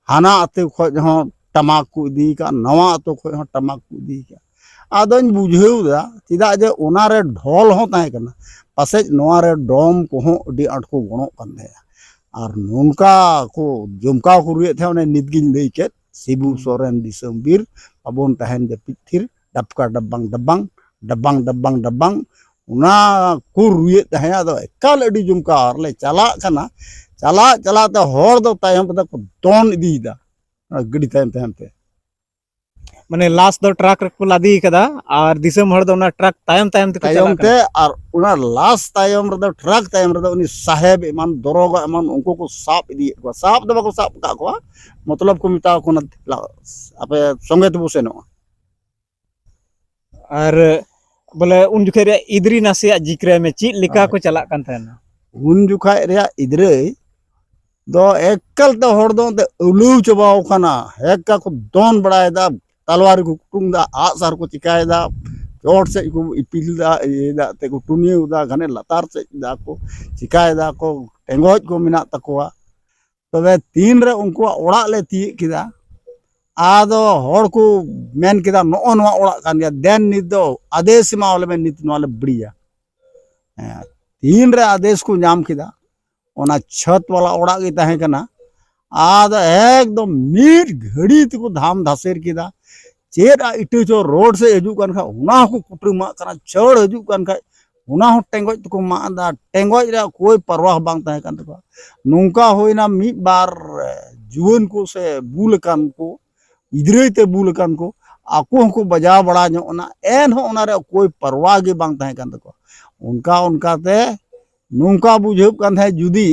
ᱦᱟᱱᱟ ᱟᱹᱛᱩ ᱠᱷᱚᱡ ᱦᱚᱸ ᱴᱟᱢᱟᱠ ᱠᱚ ᱤᱫᱤ ᱠᱟᱜᱼᱟ, ᱱᱟᱣᱟ ᱟᱹᱛᱩ ᱠᱷᱚᱡ ᱦᱚᱸ ᱴᱟᱢᱟᱠ ᱠᱚ ᱤᱫᱤ ᱠᱟᱜᱼᱟ᱾ ᱟᱫᱚᱧ ᱵᱩᱡᱷᱟᱹᱣ ᱫᱟ, ᱪᱮᱫᱟᱜ ᱡᱮ ᱚᱱᱟᱨᱮ ᱰᱷᱚᱞ ᱦᱚᱸ ᱛᱟᱦᱮᱸ ᱠᱟᱱᱟ, ᱯᱟᱥᱮᱡ ᱱᱚᱣᱟ ᱨᱮ ᱰᱚᱢ ᱠᱚᱦᱚᱸ ᱟᱹᱰᱤ ᱟᱸᱴ ᱠᱚ ᱜᱚᱲᱚᱜ ᱠᱟᱱ ᱛᱟᱦᱮᱸᱜᱼᱟ᱾ ᱟᱨ ᱱᱚᱝᱠᱟ ᱠᱚ ᱡᱚᱢᱠᱟᱣ ᱠᱚ ᱨᱩᱭᱮᱫ ᱛᱟᱦᱮᱸᱫ, ᱚᱱᱮ ᱱᱤᱛ ᱜᱤᱧ ᱞᱟᱹᱭ ᱠᱮᱫ, ᱥᱤᱵᱩ ᱦᱩᱸ᱾ ᱥᱚᱨᱮᱱ ᱫᱤᱥᱚᱢ ᱵᱤᱨ, ᱵᱟᱵᱚᱱ ᱛᱟᱦᱮᱱ ᱡᱟᱹᱯᱤᱫ ᱛᱷᱤᱨ, ᱰᱟᱵᱠᱟ ᱰᱟᱵᱟᱝ ᱰᱟᱵᱟᱝ, ᱰᱟᱵᱟᱝ ᱰᱟᱵᱟᱝ ᱰᱟᱵᱟᱝ, ᱚᱱᱟ ᱠᱚ ᱨᱩᱭᱮᱫ ᱛᱟᱦᱮᱸᱫ᱾ ᱟᱫᱚ ᱮᱠᱟᱞ ᱟᱹᱰᱤ ᱡᱚᱢᱠᱟᱣ, ᱟᱨ ᱞᱮ ᱪᱟᱞᱟᱜ ᱠᱟᱱᱟ, ᱪᱟᱞᱟᱜ ᱪᱟᱞᱟᱜ ᱛᱮ ᱦᱚᱲ ᱫᱚ ᱛᱟᱭᱚᱢ ᱨᱮᱫᱚ ᱠᱚ ᱫᱚᱱ ᱤᱫᱤᱭᱮᱫᱟ ᱚᱱᱟ ᱜᱟᱹᱰᱤ ᱛᱟᱭᱚᱢ ᱛᱟᱭᱚᱢ ᱛᱮ᱾ ᱢᱟᱱᱮ ᱞᱟᱥ ᱫᱚ ᱴᱨᱟᱠ ᱨᱮᱠᱚ ᱞᱟᱫᱮ ᱠᱟᱫᱟ ᱟᱨ ᱫᱤᱥᱚᱢ ᱦᱚᱲ ᱫᱚ ᱚᱱᱟ ᱴᱨᱟᱠ ᱛᱟᱭᱚᱢ ᱛᱟᱭᱚᱢ ᱛᱮᱠᱚ ᱛᱟᱭᱚᱢ ᱪᱟᱞᱟᱜ ᱛᱮ, ᱠᱟᱱᱟ᱾ ᱟᱨ ᱚᱱᱟ ᱞᱟᱥ ᱛᱟᱭᱚᱢ ᱨᱮᱫᱚ, ᱴᱨᱟᱠ ᱛᱟᱭᱚᱢ ᱨᱮᱫᱚ ᱩᱱᱤ ᱥᱟᱦᱮᱵ ᱮᱢᱟᱱ, ᱫᱚᱨᱚᱜᱟ ᱮᱢᱟᱱ, ᱩᱱᱠᱩ ᱠᱚ ᱥᱟᱵ ᱤᱫᱤᱭᱮᱫ ᱠᱚᱣᱟ᱾ ᱥᱟᱵ ᱫᱚ ᱵᱟᱠᱚ ᱥᱟᱵ ᱟᱠᱟᱫ ᱠᱚᱣᱟ, ᱢᱚᱛᱞᱚᱵ ᱠᱚ ᱢᱮᱛᱟ ᱠᱚ ᱠᱟᱱᱟ, "ᱫᱮᱞᱟ, ᱟᱯᱮ ᱥᱚᱸᱜᱮ ᱛᱮᱵᱚ ᱥᱮᱱᱚᱜᱼᱟ᱾" ᱟᱨ ᱵᱚᱞᱮ ᱩᱱ ᱡᱚᱠᱷᱮᱡ ᱨᱮᱭᱟᱜ ᱤᱫᱽᱨᱤ ᱱᱟᱥᱮᱭᱟᱜ ᱡᱤᱠᱨᱟᱭ ᱢᱮ, ᱪᱮᱫ ᱞᱮᱠᱟ ᱦᱳᱭ᱾ ᱠᱚ ᱪᱟᱞᱟᱜ ᱠᱟᱱ ᱛᱟᱦᱮᱱᱟ? ᱩᱱ ᱡᱚᱠᱷᱟᱡ ᱨᱮᱭᱟᱜ ᱤᱫᱽᱨᱟᱹᱭ ᱫᱚ ᱮᱠᱟᱞ ᱛᱮ ᱦᱚᱲ ᱫᱚ ᱚᱱᱛᱮ ᱟᱹᱣᱞᱟᱹᱣ ᱪᱟᱵᱟᱣ ᱠᱟᱱᱟ᱾ ᱦᱮᱠᱟ ᱠᱚ ᱫᱚᱱ ᱵᱟᱲᱟᱭᱮᱫᱟ, ᱛᱟᱞᱣᱟᱨᱤ ᱠᱚ ᱠᱩᱴᱩᱝ ᱫᱟ, ᱟᱜ ᱥᱟᱨ ᱠᱚ ᱪᱤᱠᱟᱭᱮᱫᱟ, ᱪᱚᱴ ᱥᱮᱫ ᱠᱚ ᱤᱯᱤᱞ ᱫᱟ, ᱤᱭᱟᱹᱭ ᱫᱟ, ᱛᱮ ᱠᱚ ᱴᱩᱱᱤᱭᱟᱹᱣ ᱫᱟ, ᱜᱷᱟᱱᱮ ᱞᱟᱛᱟᱨ ᱥᱮᱫ ᱫᱟ ᱠᱚ, ᱪᱤᱠᱟᱭᱮᱫᱟ ᱠᱚ, ᱴᱮᱸᱜᱚᱡ ᱠᱚ ᱢᱮᱱᱟᱜ ᱛᱟᱠᱚᱣᱟ᱾ ᱛᱚᱵᱮ ᱛᱤᱱᱨᱮ ᱩᱱᱠᱩᱣᱟᱜ ᱚᱲᱟᱜ ᱞᱮ ᱛᱤᱭᱳᱜ ᱠᱮᱫᱟ, ᱟᱫᱚ ᱦᱚᱲ ᱠᱚ ᱢᱮᱱ ᱠᱮᱫᱟ, "ᱱᱚᱜᱼᱚ ᱱᱚᱣᱟ ᱚᱲᱟᱜ ᱠᱟᱱ ᱜᱮᱭᱟ, ᱫᱮᱱ ᱱᱤᱛ ᱫᱚ ᱟᱫᱮᱥ ᱮᱢᱟᱣᱟᱞᱮ ᱢᱮ, ᱱᱤᱛ ᱱᱚᱣᱟ ᱞᱮ ᱵᱟᱹᱲᱤᱭᱟ᱾" ᱦᱮᱸ, ᱛᱤᱱᱨᱮ ᱟᱫᱮᱥ ᱠᱚ ᱧᱟᱢ ᱠᱮᱫᱟ, ᱚᱱᱟ ᱪᱷᱟᱹᱛ ᱵᱟᱞᱟ ᱚᱲᱟᱜ ᱜᱮ ᱛᱟᱦᱮᱸ ᱠᱟᱱᱟ᱾ ᱟᱫᱚ ᱮᱠᱫᱚᱢ ᱢᱤᱫ ᱜᱷᱟᱹᱲᱤ ᱛᱮᱠᱚ ᱫᱷᱟᱢ ᱫᱷᱟᱥᱮᱨ ᱠᱮᱫᱟ᱾ ᱪᱮᱫ ᱟᱜ ᱤᱴᱟᱹ ᱪᱚ ᱨᱳᱰ ᱥᱮᱫ ᱦᱤᱡᱩᱜ ᱠᱟᱱ ᱠᱷᱟᱡ, ᱚᱱᱟ ᱦᱚᱸᱠᱚ ᱠᱩᱴᱟᱹᱢᱟᱜ ᱠᱟᱱᱟ, ᱪᱷᱟᱹᱲ ᱦᱤᱡᱩᱜ ᱠᱟᱱ ᱠᱷᱟᱡ, ᱚᱱᱟ ᱦᱚᱸ ᱴᱮᱸᱜᱚᱡ ᱛᱮᱠᱚ ᱢᱟᱜ ᱮᱫᱟ᱾ ᱴᱮᱸᱜᱚᱡ ᱨᱮᱭᱟᱜ ᱠᱳᱭ ᱯᱟᱨᱣᱟᱦ ᱵᱟᱝ ᱛᱟᱦᱮᱸ ᱠᱟᱱ ᱛᱟᱠᱚᱣᱟ᱾ ᱱᱚᱝᱠᱟ ᱦᱩᱭᱱᱟ, ᱢᱤᱫ ᱵᱟᱨ ᱡᱩᱣᱟᱹᱱ ᱠᱚ ᱥᱮ ᱵᱩᱞ ᱟᱠᱟᱱ ᱠᱚ, ᱜᱤᱫᱽᱨᱟᱹᱭ ᱛᱮ ᱵᱩᱞ ᱟᱠᱟᱱ ᱠᱚ, ᱟᱠᱚ ᱦᱚᱸᱠᱚ ᱵᱟᱡᱟᱣ ᱵᱟᱲᱟ ᱧᱚᱜ ᱮᱱᱟ, ᱮᱱᱦᱚᱸ ᱚᱱᱟ ᱨᱮᱭᱟᱜ ᱠᱳᱭ ᱯᱟᱨᱣᱟ ᱜᱮ ᱵᱟᱝ ᱛᱟᱦᱮᱸ ᱠᱟᱱ ᱛᱟᱠᱚᱣᱟ᱾ ᱚᱱᱠᱟ ᱚᱱᱠᱟᱛᱮ ᱱᱚᱝᱠᱟ ᱵᱩᱡᱷᱟᱹᱜ ᱠᱟᱱ ᱛᱟᱦᱮᱸᱫ, ᱡᱩᱫᱤ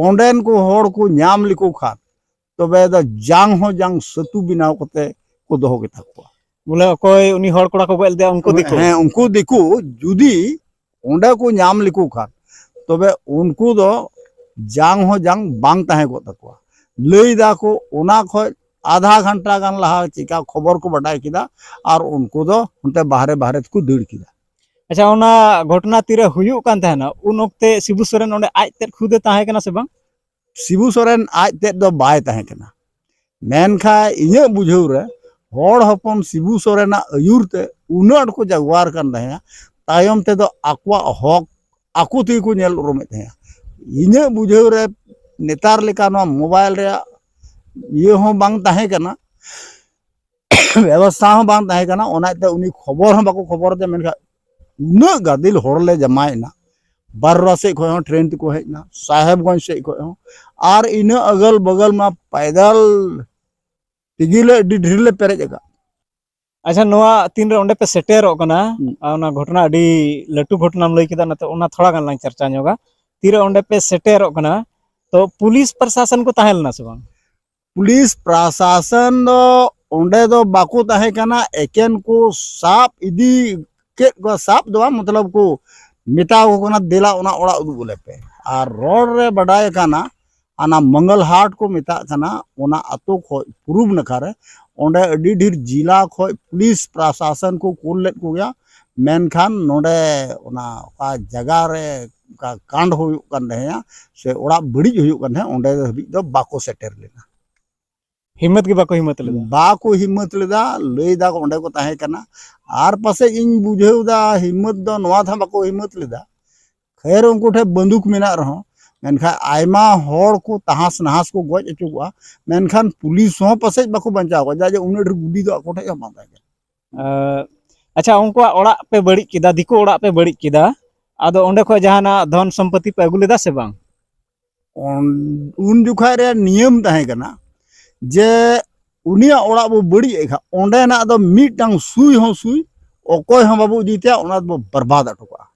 ᱚᱸᱰᱮᱱ ᱠᱚ ᱦᱚᱲ ᱠᱚ ᱧᱟᱢ ᱞᱮᱠᱚ ᱠᱷᱟᱱ, ᱛᱚᱵᱮ ᱫᱚ ᱡᱟᱝ ᱦᱚᱸ ᱡᱟᱝ ᱥᱟᱹᱛᱩ ᱵᱮᱱᱟᱣ ᱠᱟᱛᱮ ᱠᱚ ᱫᱚᱦᱚ ᱜᱮᱛᱟ ᱠᱚᱣᱟ᱾ ᱵᱚᱞᱮ ᱚᱠᱚᱭ ᱩᱱᱤ ᱦᱚᱲ ᱠᱚᱲᱟ ᱠᱚ ᱜᱚᱡ ᱞᱮᱫᱮᱭᱟ, ᱩᱱᱠᱩ ᱫᱤᱠᱩ? ᱦᱮᱸ, ᱩᱱᱠᱩ ᱫᱤᱠᱩ ᱡᱩᱫᱤ ᱚᱸᱰᱮ ᱠᱚ ᱧᱟᱢ ᱞᱮᱠᱚ ᱠᱷᱟᱱ, ᱛᱚᱵᱮ ᱩᱱᱠᱩ ᱫᱚ ᱡᱟᱝ ᱦᱚᱸ ᱡᱟᱝ ᱵᱟᱝ ᱛᱟᱦᱮᱸ ᱠᱚᱜ ᱛᱟᱠᱚᱣᱟ᱾ ᱞᱟᱹᱭ ᱫᱟᱠᱚ ᱚᱱᱟ ᱠᱷᱚᱡ ᱟᱫᱷᱟ ᱜᱷᱚᱱᱴᱟ ᱜᱟᱱ ᱞᱟᱦᱟ ᱪᱮᱠᱟ ᱠᱷᱚᱵᱚᱨ ᱠᱚ ᱵᱟᱰᱟᱭ ᱠᱮᱫᱟ, ᱟᱨ ᱩᱱᱠᱩ ᱫᱚ ᱚᱱᱛᱮ ᱵᱟᱦᱨᱮ ᱵᱟᱦᱨᱮ ᱛᱮᱠᱚ ᱫᱟᱹᱲ ᱠᱮᱫᱟ᱾ ᱟᱪᱪᱷᱟ, ᱚᱱᱟ ᱜᱷᱚᱴᱚᱱᱟ ᱛᱤᱨᱮ ᱦᱩᱭᱩᱜ ᱠᱟᱱ ᱛᱟᱦᱮᱱᱟ, ᱩᱱ ᱚᱠᱛᱮ ᱥᱤᱵᱩ ᱥᱚᱨᱮᱱ ᱚᱸᱰᱮ ᱟᱡ ᱛᱮᱫ ᱠᱷᱩᱫ ᱮ ᱛᱟᱦᱮᱸ ᱠᱟᱱᱟ ᱥᱮ ᱵᱟᱝ? ᱥᱤᱵᱩ ᱥᱚᱨᱮᱱ ᱟᱡ ᱛᱮᱫ ᱫᱚ ᱵᱟᱭ ᱛᱟᱦᱮᱸ ᱠᱟᱱᱟ, ᱢᱮᱱᱠᱷᱟᱱ ᱤᱧᱟᱹᱜ ᱵᱩᱡᱷᱟᱹᱣ ᱨᱮ ᱦᱚᱲ ᱦᱚᱯᱚᱱ ᱥᱤᱵᱩ ᱥᱚᱨᱮᱱᱟᱜ ᱟᱹᱭᱩᱨ ᱛᱮ ᱩᱱᱟᱹᱜ ᱟᱸᱴ ᱠᱚ ᱡᱟᱜᱣᱟᱨ ᱠᱟᱱ ᱛᱟᱦᱮᱸᱫᱼᱟ, ᱛᱟᱭᱚᱢ ᱛᱮᱫᱚ ᱟᱠᱚᱣᱟᱜ ᱦᱚᱠ ᱟᱠᱚ ᱛᱮᱜᱮ ᱠᱚ ᱧᱮᱞ ᱩᱨᱩᱢᱮᱫ ᱛᱟᱦᱮᱸᱫᱼᱟ᱾ ᱤᱧᱟᱹᱜ ᱵᱩᱡᱷᱟᱹᱣ ᱨᱮ ᱱᱮᱛᱟᱨ ᱞᱮᱠᱟ ᱱᱚᱣᱟ ᱢᱳᱵᱟᱭᱤᱞ ᱨᱮᱭᱟᱜ ᱤᱭᱟᱹ ᱦᱚᱸ ᱵᱟᱝ ᱛᱟᱦᱮᱸ ᱠᱟᱱᱟ, ᱵᱮᱵᱚᱥᱛᱷᱟ ᱦᱚᱸ ᱵᱟᱝ ᱛᱟᱦᱮᱸ ᱠᱟᱱᱟ, ᱚᱱᱟᱛᱮ ᱩᱱᱤ ᱠᱷᱚᱵᱚᱨ ᱦᱚᱸ ᱵᱟᱠᱚ ᱠᱷᱚᱵᱚᱨ ᱟᱫᱮᱭᱟ᱾ ᱢᱮᱱᱠᱷᱟᱱ ᱩᱱᱟᱹᱜ ᱜᱟᱫᱮᱞ ᱦᱚᱲ ᱞᱮ ᱡᱟᱢᱟᱭᱮᱱᱟ, ᱵᱟᱨᱚ ᱥᱮᱫ ᱠᱷᱚᱱ ᱦᱚᱸ ᱴᱨᱮᱱ ᱛᱮᱠᱚ ᱦᱮᱡ ᱮᱱᱟ, ᱥᱟᱦᱮᱵᱽᱜᱚᱸᱡᱽ ᱥᱮᱫ ᱠᱷᱚᱱ ᱦᱚᱸ, ᱟᱨ ᱤᱱᱟᱹ ᱟᱜᱟᱞ ᱵᱟᱜᱟᱞ ᱢᱟ ᱯᱟᱭᱫᱟᱞ ᱛᱮᱜᱮ ᱞᱮ ᱟᱹᱰᱤ ᱰᱷᱮᱨ ᱞᱮ ᱯᱮᱨᱮᱡ ᱟᱠᱟᱫ᱾ ᱟᱪᱪᱷᱟ, ᱱᱚᱣᱟ ᱛᱤᱱᱨᱮ ᱚᱸᱰᱮ ᱯᱮ ᱥᱮᱴᱮᱨᱚᱜ ᱠᱟᱱᱟ, ᱦᱩᱸ᱾ ᱟᱨ ᱚᱱᱟ ᱜᱷᱚᱴᱚᱱᱟ ᱟᱹᱰᱤ ᱞᱟᱹᱴᱩ ᱜᱷᱚᱴᱚᱱᱟᱢ ᱞᱟᱹᱭ ᱠᱮᱫᱟ, ᱚᱱᱟᱛᱮ ᱚᱱᱟ ᱛᱷᱚᱲᱟ ᱜᱟᱱ ᱞᱟᱝ ᱪᱟᱨᱪᱟ ᱧᱚᱜᱟ᱾ ᱛᱤᱨᱮ ᱚᱸᱰᱮ ᱯᱮ ᱥᱮᱴᱮᱨᱚᱜ ᱠᱟᱱᱟ, ᱛᱚ ᱯᱩᱞᱤᱥ ᱯᱨᱚᱥᱟᱥᱚᱱ ᱠᱚ ᱛᱟᱦᱮᱸ ᱞᱮᱱᱟ ᱥᱮ ᱵᱟᱝ? ᱯᱩᱞᱤᱥ ᱯᱨᱚᱥᱟᱥᱚᱱ ᱫᱚ ᱚᱸᱰᱮ ᱫᱚ ᱵᱟᱠᱚ ᱛᱟᱦᱮᱸ ᱠᱟᱱᱟ, ᱮᱠᱮᱱ ᱠᱚ ᱥᱟᱵ ᱤᱫᱤ ᱠᱮᱫ ᱠᱚᱣᱟ, ᱥᱟᱵ ᱫᱚ ᱵᱟᱝ, ᱢᱚᱛᱞᱚᱵ ᱠᱚ ᱢᱮᱛᱟ ᱠᱚ ᱠᱟᱱᱟ, "ᱫᱮᱞᱟ ᱚᱱᱟ ᱚᱲᱟᱜ ᱩᱫᱩᱜ ᱟᱞᱮ ᱯᱮ᱾" ᱟᱨ ᱨᱚᱲ ᱨᱮ ᱵᱟᱰᱟᱭ ᱠᱟᱱᱟ, ᱚᱱᱟ ᱢᱚᱝᱜᱚᱞ ᱦᱟᱴ ᱠᱚ ᱢᱮᱛᱟᱜ ᱠᱟᱱᱟ, ᱚᱱᱟ ᱟᱛᱳ ᱠᱷᱚᱡ ᱯᱩᱨᱩᱵ ᱱᱟᱠᱷᱟ ᱨᱮ, ᱚᱸᱰᱮ ᱟᱹᱰᱤ ᱰᱷᱮᱨ ᱡᱮᱞᱟ ᱠᱷᱚᱡ ᱯᱩᱞᱤᱥ ᱯᱨᱚᱥᱟᱥᱚᱱ ᱠᱚ ᱠᱩᱞ ᱞᱮᱫ ᱠᱚᱜᱮᱭᱟ, ᱢᱮᱱᱠᱷᱟᱱ ᱱᱚᱰᱮ ᱚᱱᱟ ᱚᱠᱟ ᱡᱟᱭᱜᱟ ᱨᱮ ᱚᱱᱠᱟ ᱠᱟᱱᱰ ᱦᱩᱭᱩᱜ ᱠᱟᱱ ᱛᱟᱦᱮᱸᱫᱼᱟ ᱥᱮ ᱚᱲᱟᱜ ᱵᱟᱹᱲᱤᱡ ᱦᱩᱭᱩᱜ ᱠᱟᱱ ᱛᱟᱦᱮᱸᱫ, ᱚᱸᱰᱮ ᱫᱷᱟᱹᱵᱤᱡ ᱫᱚ ᱵᱟᱠᱚ ᱥᱮᱴᱮᱨ ᱞᱮᱱᱟ᱾ ᱦᱤᱢᱢᱚᱛ ᱜᱮ ᱵᱟᱠᱚ ᱦᱤᱢᱢᱚᱛ ᱞᱮᱫᱟ᱾ ᱵᱟᱠᱚ ᱦᱤᱢᱢᱚᱛ ᱞᱮᱫᱟ, ᱞᱟᱹᱭ ᱫᱟᱠᱚ ᱚᱸᱰᱮ ᱠᱚ ᱛᱟᱦᱮᱸ ᱠᱟᱱᱟ᱾ ᱟᱨ ᱯᱟᱥᱮᱡ ᱤᱧ ᱵᱩᱡᱷᱟᱹᱣ ᱫᱟ ᱦᱤᱢᱢᱚᱛ ᱫᱚ ᱱᱚᱣᱟ ᱫᱷᱟᱣ ᱵᱟᱠᱚ ᱦᱤᱢᱢᱚᱛ ᱞᱮᱫᱟ᱾ ᱠᱷᱮᱨ, ᱩᱱᱠᱩ ᱴᱷᱮᱱ ᱵᱟᱱᱫᱩᱠ ᱢᱮᱱᱟᱜ ᱨᱮᱦᱚᱸ, ᱢᱮᱱᱠᱷᱟᱱ ᱟᱭᱢᱟ ᱦᱚᱲ ᱠᱚ ᱛᱟᱦᱟᱥ ᱱᱟᱦᱟᱥ ᱠᱚ ᱜᱚᱡ ᱦᱚᱪᱚ ᱠᱚᱣᱟ, ᱢᱮᱱᱠᱷᱟᱱ ᱯᱩᱞᱤᱥ ᱦᱚᱸ ᱯᱟᱥᱮᱡ ᱵᱟᱠᱚ ᱵᱟᱧᱪᱟᱣ ᱠᱚᱣᱟ, ᱪᱮᱫᱟᱜ ᱡᱮ ᱩᱱᱟᱹᱜ ᱰᱷᱮᱨ ᱜᱩᱞᱤ ᱫᱚ ᱟᱠᱚ ᱴᱷᱮᱱ ᱦᱚᱸ ᱵᱟᱝ ᱛᱟᱦᱮᱸ ᱠᱟᱱᱟ᱾ ᱟᱸ, ᱟᱪᱪᱷᱟ, ᱩᱱᱠᱩᱣᱟᱜ ᱚᱲᱟᱜ ᱯᱮ ᱵᱟᱹᱲᱤᱡ ᱠᱮᱫᱟ, ᱫᱤᱠᱩ ᱚᱲᱟᱜ ᱯᱮ ᱵᱟᱹᱲᱤᱡ ᱠᱮᱫᱟ, ᱟᱫᱚ ᱚᱸᱰᱮ ᱠᱷᱚᱡ ᱡᱟᱦᱟᱱᱟᱜ ᱫᱷᱚᱱ ᱥᱚᱢᱯᱚᱛᱤ ᱯᱮ ᱟᱹᱜᱩ ᱞᱮᱫᱟ ᱥᱮ ᱵᱟᱝ? ᱩᱱ, ᱩᱱ ᱡᱚᱠᱷᱟᱡ ᱨᱮ ᱱᱤᱭᱚᱢ ᱛᱟᱦᱮᱸ ᱠᱟᱱᱟ ᱡᱮ ᱩᱱᱤᱭᱟᱜ ᱚᱲᱟᱜ ᱵᱚ ᱵᱟᱹᱲᱤᱡ ᱮᱫ ᱠᱷᱟᱱ, ᱚᱸᱰᱮᱱᱟᱜ ᱫᱚ ᱢᱤᱫᱴᱟᱝ ᱥᱩᱭ ᱦᱚᱸ ᱥᱩᱭ ᱚᱠᱚᱭ ᱦᱚᱸ ᱵᱟᱵᱚ ᱤᱫᱤ ᱛᱟᱭᱟ, ᱚᱱᱟ ᱫᱚᱵᱚ ᱵᱚᱨᱵᱟᱫ ᱦᱚᱴᱚ ᱠᱟᱜᱼᱟ᱾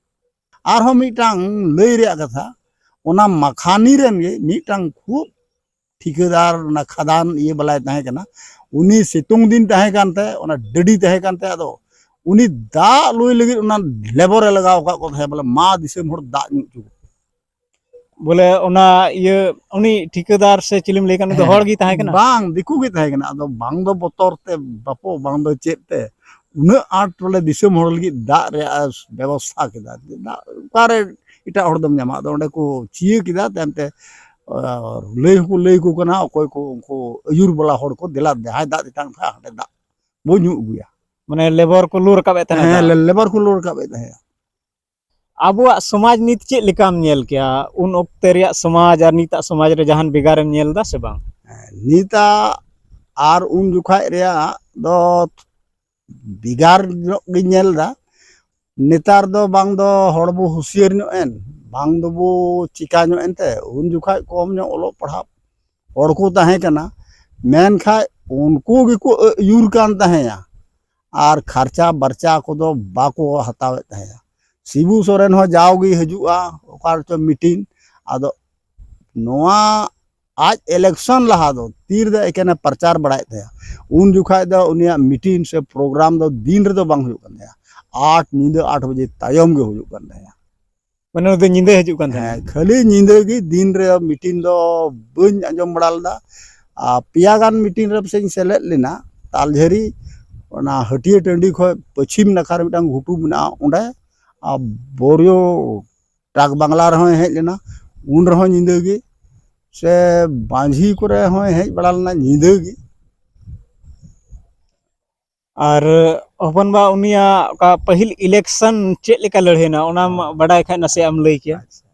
ᱟᱨᱦᱚᱸ ᱢᱤᱫᱴᱟᱝ ᱞᱟᱹᱭ ᱨᱮᱭᱟᱜ ᱠᱟᱛᱷᱟ, ᱚᱱᱟ ᱢᱟᱠᱷᱟᱱᱤ ᱨᱮᱱ ᱜᱮ ᱢᱤᱫᱴᱟᱝ ᱠᱷᱩᱵ ᱴᱷᱤᱠᱟᱹᱫᱟᱨ, ᱚᱱᱟ ᱠᱷᱟᱫᱟᱱ ᱤᱭᱟᱹ ᱵᱟᱞᱟᱭ ᱛᱟᱦᱮᱸ ᱠᱟᱱᱟ, ᱩᱱᱤ ᱥᱤᱛᱩᱝ ᱫᱤᱱ ᱛᱟᱦᱮᱸ ᱠᱟᱱᱛᱮ, ᱚᱱᱟ ᱰᱟᱹᱰᱤ ᱛᱟᱦᱮᱸ ᱠᱟᱱᱛᱮ, ᱟᱫᱚ ᱩᱱᱤ ᱫᱟᱜ ᱞᱩᱭ ᱞᱟᱹᱜᱤᱫ ᱚᱱᱟ ᱞᱮᱵᱚᱨᱮ ᱞᱟᱜᱟᱣ ᱟᱠᱟᱫ ᱠᱚ ᱛᱟᱦᱮᱸᱫ, ᱵᱚᱞᱮ, "ᱢᱟ ᱫᱤᱥᱚᱢ ᱦᱚᱲ ᱫᱟᱜ ᱧᱩ ᱦᱚᱪᱚ ᱠᱚᱯᱮ᱾" ᱵᱚᱞᱮ ᱚᱱᱟ ᱤᱭᱟᱹ ᱩᱱᱤ ᱴᱷᱤᱠᱟᱹᱫᱟᱨ ᱥᱮ ᱪᱤᱞᱤᱢ ᱞᱟᱹᱭ ᱠᱟᱱ, ᱩᱱᱤ ᱫᱚ ᱦᱮᱸ᱾ ᱦᱚᱲ ᱜᱮ ᱛᱟᱦᱮᱸ ᱠᱟᱱᱟ? ᱵᱟᱝ, ᱫᱤᱠᱩ ᱜᱮ ᱛᱟᱦᱮᱸ ᱠᱟᱱᱟ᱾ ᱟᱫᱚ ᱵᱟᱝ ᱫᱚ ᱵᱚᱛᱚᱨ ᱛᱮ ᱵᱟᱯᱚ, ᱵᱟᱝ ᱫᱚ ᱪᱮᱫ ᱛᱮ, ᱩᱱᱟᱹᱜ ᱟᱸᱴ ᱵᱚᱞᱮ ᱫᱤᱥᱚᱢ ᱦᱚᱲ ᱞᱟᱹᱜᱤᱫ ᱫᱟᱜ ᱨᱮᱭᱟᱜ ᱮ ᱵᱮᱵᱚᱥᱛᱷᱟ ᱠᱮᱫᱟ᱾ ᱫᱟᱜ ᱚᱠᱟᱨᱮ ᱮᱴᱟᱜ ᱦᱚᱲ ᱫᱚᱢ ᱧᱟᱢᱟ? ᱟᱫᱚ ᱚᱸᱰᱮ ᱠᱚ ᱪᱤᱭᱟᱹ ᱠᱮᱫᱟ᱾ ᱛᱟᱭᱚᱢ ᱛᱮ, ᱟᱨ ᱞᱟᱹᱭ ᱦᱚᱸᱠᱚ ᱞᱟᱹᱭ ᱟᱠᱚ ᱠᱟᱱᱟ, ᱚᱠᱚᱭ ᱠᱚ ᱩᱱᱠᱩ ᱟᱹᱭᱩᱨ ᱵᱟᱞᱟ ᱦᱚᱲ ᱠᱚ, "ᱫᱮᱞᱟ, ᱡᱟᱦᱟᱸᱭ ᱫᱟᱜ ᱛᱮᱛᱟᱝ ᱠᱷᱟᱡ ᱦᱟᱸᱰᱮ ᱫᱟᱜ ᱵᱚ ᱧᱩ ᱟᱹᱜᱩᱭᱟ᱾" ᱢᱟᱱᱮ ᱞᱮᱵᱚᱨ ᱠᱚ ᱞᱩ ᱨᱟᱠᱟᱵ ᱮᱫ ᱛᱟᱦᱮᱱᱟ ᱦᱮᱸ, ᱫᱟᱜ? ᱞᱮ-, ᱞᱮᱵᱟᱨ ᱠᱚ ᱞᱩ ᱨᱟᱠᱟᱵ ᱮᱫ ᱛᱟᱦᱮᱸᱫ᱾ ᱟᱵᱚᱣᱟᱜ ᱥᱚᱢᱟᱡᱽ ᱱᱤᱛ ᱪᱮᱫ ᱞᱮᱠᱟᱢ ᱧᱮᱞ ᱠᱮᱭᱟ? ᱩᱱ ᱚᱠᱛᱮ ᱨᱮᱭᱟᱜ ᱥᱚᱢᱟᱡᱽ ᱟᱨ ᱱᱤᱛᱟᱜ ᱥᱚᱢᱟᱡᱽ ᱨᱮ ᱡᱟᱦᱟᱱ ᱵᱷᱮᱜᱟᱨᱮᱢ ᱧᱮᱞ ᱮᱫᱟ ᱥᱮ ᱵᱟᱝ? ᱦᱮᱸ, ᱱᱤᱛᱟᱜ ᱟᱨ ᱩᱱ ᱡᱚᱠᱷᱟᱡ ᱨᱮᱭᱟᱜ ᱫᱚ ᱵᱷᱮᱜᱟᱨ ᱧᱚᱜ ᱜᱤᱧ ᱧᱮᱞ ᱮᱫᱟ᱾ ᱱᱮᱛᱟᱨ ᱫᱚ ᱵᱟᱝ ᱫᱚ ᱦᱚᱲ ᱵᱚ ᱦᱩᱥᱤᱭᱟᱹᱨ ᱧᱚᱜ ᱮᱱ, ᱵᱟᱝ ᱫᱚᱵᱚ ᱪᱤᱠᱟ ᱧᱚᱜ ᱮᱱᱛᱮ, ᱩᱱ ᱡᱚᱠᱷᱟᱡ ᱠᱚᱢ ᱧᱚᱜ ᱚᱞᱚᱜ ᱯᱟᱲᱦᱟᱜ ᱦᱚᱲ ᱠᱚ ᱛᱟᱦᱮᱸ ᱠᱟᱱᱟ᱾ ᱢᱮᱱᱠᱷᱟᱡ ᱩᱱᱠᱩ ᱜᱮᱠᱚ ᱟᱹᱭᱩᱨ ᱠᱟᱱ ᱛᱟᱦᱮᱸᱭᱟ, ᱟᱨ ᱠᱷᱟᱨᱪᱟ ᱵᱟᱨᱪᱟ ᱠᱚᱫᱚ ᱵᱟᱠᱚ ᱦᱟᱛᱟᱣᱮᱫ ᱛᱟᱦᱮᱸᱭᱟ᱾ ᱥᱤᱵᱩ ᱥᱚᱨᱮᱱ ᱦᱚᱸ ᱡᱟᱣᱜᱮ ᱦᱤᱡᱩᱜᱼᱟ, ᱚᱠᱟ ᱨᱮᱪᱚ ᱢᱤᱴᱤᱝ, ᱟᱫᱚ ᱱᱚᱣᱟ ᱟᱡ ᱤᱞᱮᱠᱥᱚᱱ ᱞᱟᱦᱟ ᱫᱚ ᱛᱤ ᱨᱮᱫᱚ ᱮᱠᱮᱱᱮ ᱯᱨᱚᱪᱟᱨ ᱵᱟᱲᱟᱭᱮᱫ ᱛᱟᱦᱮᱸᱭᱟ᱾ ᱩᱱ ᱡᱚᱠᱷᱟᱡ ᱫᱚ ᱩᱱᱤᱭᱟᱜ ᱢᱤᱴᱤᱝ ᱥᱮ ᱯᱨᱳᱜᱨᱟᱢ ᱫᱚ ᱫᱤᱱ ᱨᱮᱫᱚ ᱵᱟᱝ ᱦᱩᱭᱩᱜ ᱠᱟᱱ ᱛᱟᱦᱮᱸᱭᱟ, ᱟᱴ ᱧᱤᱫᱟᱹ ᱟᱴ ᱵᱟᱡᱮ ᱛᱟᱭᱚᱢ ᱜᱮ ᱦᱩᱭᱩᱜ ᱠᱟᱱ ᱛᱟᱦᱮᱸᱭᱟ᱾ ᱢᱟᱱᱮ ᱩᱱᱤ ᱫᱚ ᱧᱤᱫᱟᱹ ᱦᱤᱡᱩᱜ ᱠᱟᱱ ᱛᱟᱦᱮᱸᱱᱟ? ᱦᱮᱸ, ᱠᱷᱟᱹᱞᱤ ᱧᱤᱫᱟᱹ ᱜᱮ, ᱫᱤᱱ ᱨᱮ ᱢᱤᱴᱤᱝ ᱫᱚ ᱵᱟᱹᱧ ᱟᱸᱡᱚᱢ ᱵᱟᱲᱟ ᱞᱮᱫᱟ᱾ ᱟᱨ ᱯᱮᱭᱟ ᱜᱟᱱ ᱢᱤᱴᱤᱝ ᱨᱮ ᱯᱟᱥᱮᱡ ᱤᱧ ᱥᱮᱞᱮᱫ ᱞᱮᱱᱟ, ᱛᱟᱞᱡᱷᱟᱹᱨᱤ, ᱚᱱᱟ ᱦᱟᱹᱴᱭᱟᱹ ᱴᱟᱺᱰᱤ ᱠᱷᱚᱡ ᱯᱚᱪᱷᱤᱢ ᱱᱟᱠᱷᱟ ᱨᱮ ᱢᱤᱫᱴᱟᱝ ᱜᱷᱩᱴᱩ ᱢᱮᱱᱟᱜᱼᱟ, ᱚᱸᱰᱮ᱾ ᱟᱨ ᱵᱳᱨᱤᱭᱳ ᱴᱨᱟᱠ ᱵᱟᱝᱞᱟ ᱨᱮᱦᱚᱸᱭ ᱦᱮᱡ ᱞᱮᱱᱟ, ᱩᱱ ᱨᱮᱦᱚᱸ ᱧᱤᱫᱟᱹ ᱜᱮ᱾ ᱥᱮ ᱢᱟᱹᱡᱷᱤ ᱠᱚᱨᱮ ᱦᱚᱸᱭ ᱦᱮᱡ ᱵᱟᱲᱟ ᱞᱮᱱᱟ, ᱧᱤᱫᱟᱹ ᱜᱮ᱾ ᱟᱨ ᱦᱚᱯᱚᱱ ᱵᱟ, ᱩᱱᱤᱭᱟᱜ ᱚᱠᱟ ᱯᱟᱹᱦᱤᱞ ᱤᱞᱮᱠᱥᱚᱱ ᱪᱮᱫ ᱞᱮᱠᱟ ᱞᱟᱹᱲᱦᱟᱹᱭᱱᱟ, ᱚᱱᱟᱢ ᱵᱟᱰᱟᱭ ᱠᱷᱟᱡ ᱱᱟᱥᱮᱭᱟᱜ ᱮᱢ ᱞᱟᱹᱭ ᱠᱮᱭᱟ? ᱟᱪᱪᱷᱟ᱾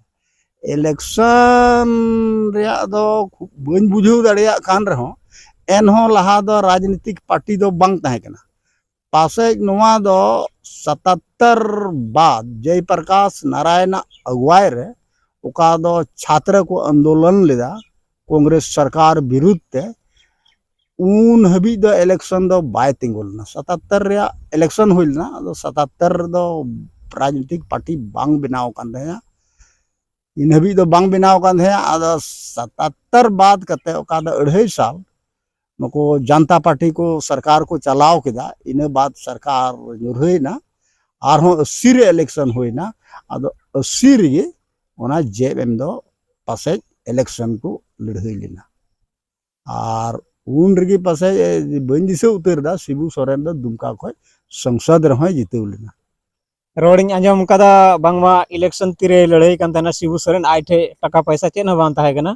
ᱤᱞᱮᱠᱥᱚᱱ ᱨᱮᱭᱟᱜ ᱫᱚ ᱠᱷᱩᱵ ᱵᱟᱹᱧ ᱵᱩᱡᱷᱟᱹᱣ ᱫᱟᱲᱮᱭᱟᱜ ᱠᱟᱱ ᱨᱮᱦᱚᱸ, ᱮᱱᱦᱚᱸ ᱞᱟᱦᱟ ᱫᱚ ᱨᱟᱡᱽᱱᱤᱛᱤᱠ ᱯᱟᱨᱴᱤ ᱫᱚ ᱵᱟᱝ ᱛᱟᱦᱮᱸ ᱠᱟᱱᱟ᱾ ᱯᱟᱥᱮᱡ ᱱᱚᱣᱟ ᱫᱚ ᱥᱟᱛᱟᱛᱛᱚᱨ ᱵᱟᱫ ᱡᱚᱭ ᱯᱨᱚᱠᱟᱥ ᱱᱟᱨᱟᱭᱚᱱᱟᱜ ᱟᱹᱜᱩᱣᱟᱭ ᱨᱮ, ᱚᱠᱟ ᱫᱚ ᱪᱷᱟᱛᱨᱚ ᱠᱚ ᱟᱱᱫᱳᱞᱚᱱ ᱞᱮᱫᱟ ᱠᱚᱝᱜᱨᱮᱥ ᱥᱚᱨᱠᱟᱨ ᱵᱤᱨᱩᱫᱷ ᱛᱮ, ᱩᱱ ᱦᱟᱹᱵᱤᱡ ᱫᱚ ᱤᱞᱮᱠᱥᱚᱱ ᱫᱚ ᱵᱟᱭ ᱛᱤᱸᱜᱩ ᱞᱮᱱᱟ᱾ ᱥᱟᱛᱟᱛᱛᱚᱨ ᱨᱮᱭᱟᱜ ᱤᱞᱮᱠᱥᱚᱱ ᱦᱩᱭ ᱞᱮᱱᱟ, ᱟᱫᱚ ᱥᱟᱛᱟᱛᱛᱚᱨ ᱨᱮᱫᱚ ᱨᱟᱡᱽᱱᱤᱛᱤᱠ ᱯᱟᱨᱴᱤ ᱵᱟᱝ ᱵᱮᱱᱟᱣ ᱟᱠᱟᱱ ᱛᱟᱦᱮᱸᱫᱼᱟ᱾ ᱤᱱ ᱦᱟᱹᱵᱤᱡ ᱫᱚ ᱵᱟᱝ ᱵᱮᱱᱟᱣ ᱟᱠᱟᱱ ᱛᱟᱦᱮᱸᱫᱼᱟ᱾ ᱟᱫᱚ ᱥᱟᱛᱟᱛᱛᱚᱨ ᱵᱟᱫ ᱠᱟᱛᱮ, ᱚᱠᱟ ᱫᱚ ᱟᱹᱲᱦᱟᱹᱭ ᱥᱟᱞ, ᱱᱩᱠᱩ ᱡᱟᱱᱛᱟ ᱯᱟᱨᱴᱤ ᱠᱚ ᱥᱚᱨᱠᱟᱨ ᱠᱚ ᱪᱟᱞᱟᱣ ᱠᱮᱫᱟ, ᱤᱱᱟᱹ ᱵᱟᱫ ᱥᱚᱨᱠᱟᱨ ᱧᱩᱨᱦᱟᱹᱭᱮᱱᱟ᱾ ᱟᱨᱦᱚᱸ ᱟᱹᱥᱤ ᱨᱮ ᱤᱞᱮᱠᱥᱚᱱ ᱦᱩᱭᱱᱟ, ᱟᱫᱚ ᱟᱹᱥᱤ ᱨᱮᱜᱮ ᱚᱱᱟ ᱡᱮ ᱮᱢ ᱫᱚ ᱯᱟᱥᱮᱡ election ᱠᱚ ᱞᱟᱹᱲᱦᱟᱹᱭ ᱞᱮᱱᱟ᱾ ᱟᱨ ᱩᱱ ᱨᱮᱜᱮ ᱯᱟᱥᱮᱡ, ᱮ, ᱵᱟᱹᱧ ᱫᱤᱥᱟᱹ ᱩᱛᱟᱹᱨ ᱮᱫᱟ, ᱥᱤᱵᱩ ᱥᱚᱨᱮᱱ ᱫᱚ ᱫᱩᱢᱠᱟ ᱠᱷᱚᱱ ᱥᱚᱝᱥᱚᱫ ᱨᱮᱦᱚᱸᱭ ᱡᱤᱛᱟᱹᱣ ᱞᱮᱱᱟ᱾ ᱨᱚᱲᱤᱧ ᱟᱸᱡᱚᱢ ᱠᱟᱫᱟ ᱵᱟᱝᱢᱟ election ᱛᱤᱨᱮ ᱞᱟᱹᱲᱦᱟᱹᱭ ᱠᱟᱱ ᱛᱟᱦᱮᱱᱟ ᱥᱤᱵᱩ ᱥᱚᱨᱮᱱ, ᱟᱡ ᱴᱷᱮᱡ ᱴᱟᱠᱟ ᱯᱚᱭᱥᱟ ᱪᱮᱫ ᱦᱚᱸ ᱵᱟᱝ ᱛᱟᱦᱮᱸ ᱠᱟᱱᱟ᱾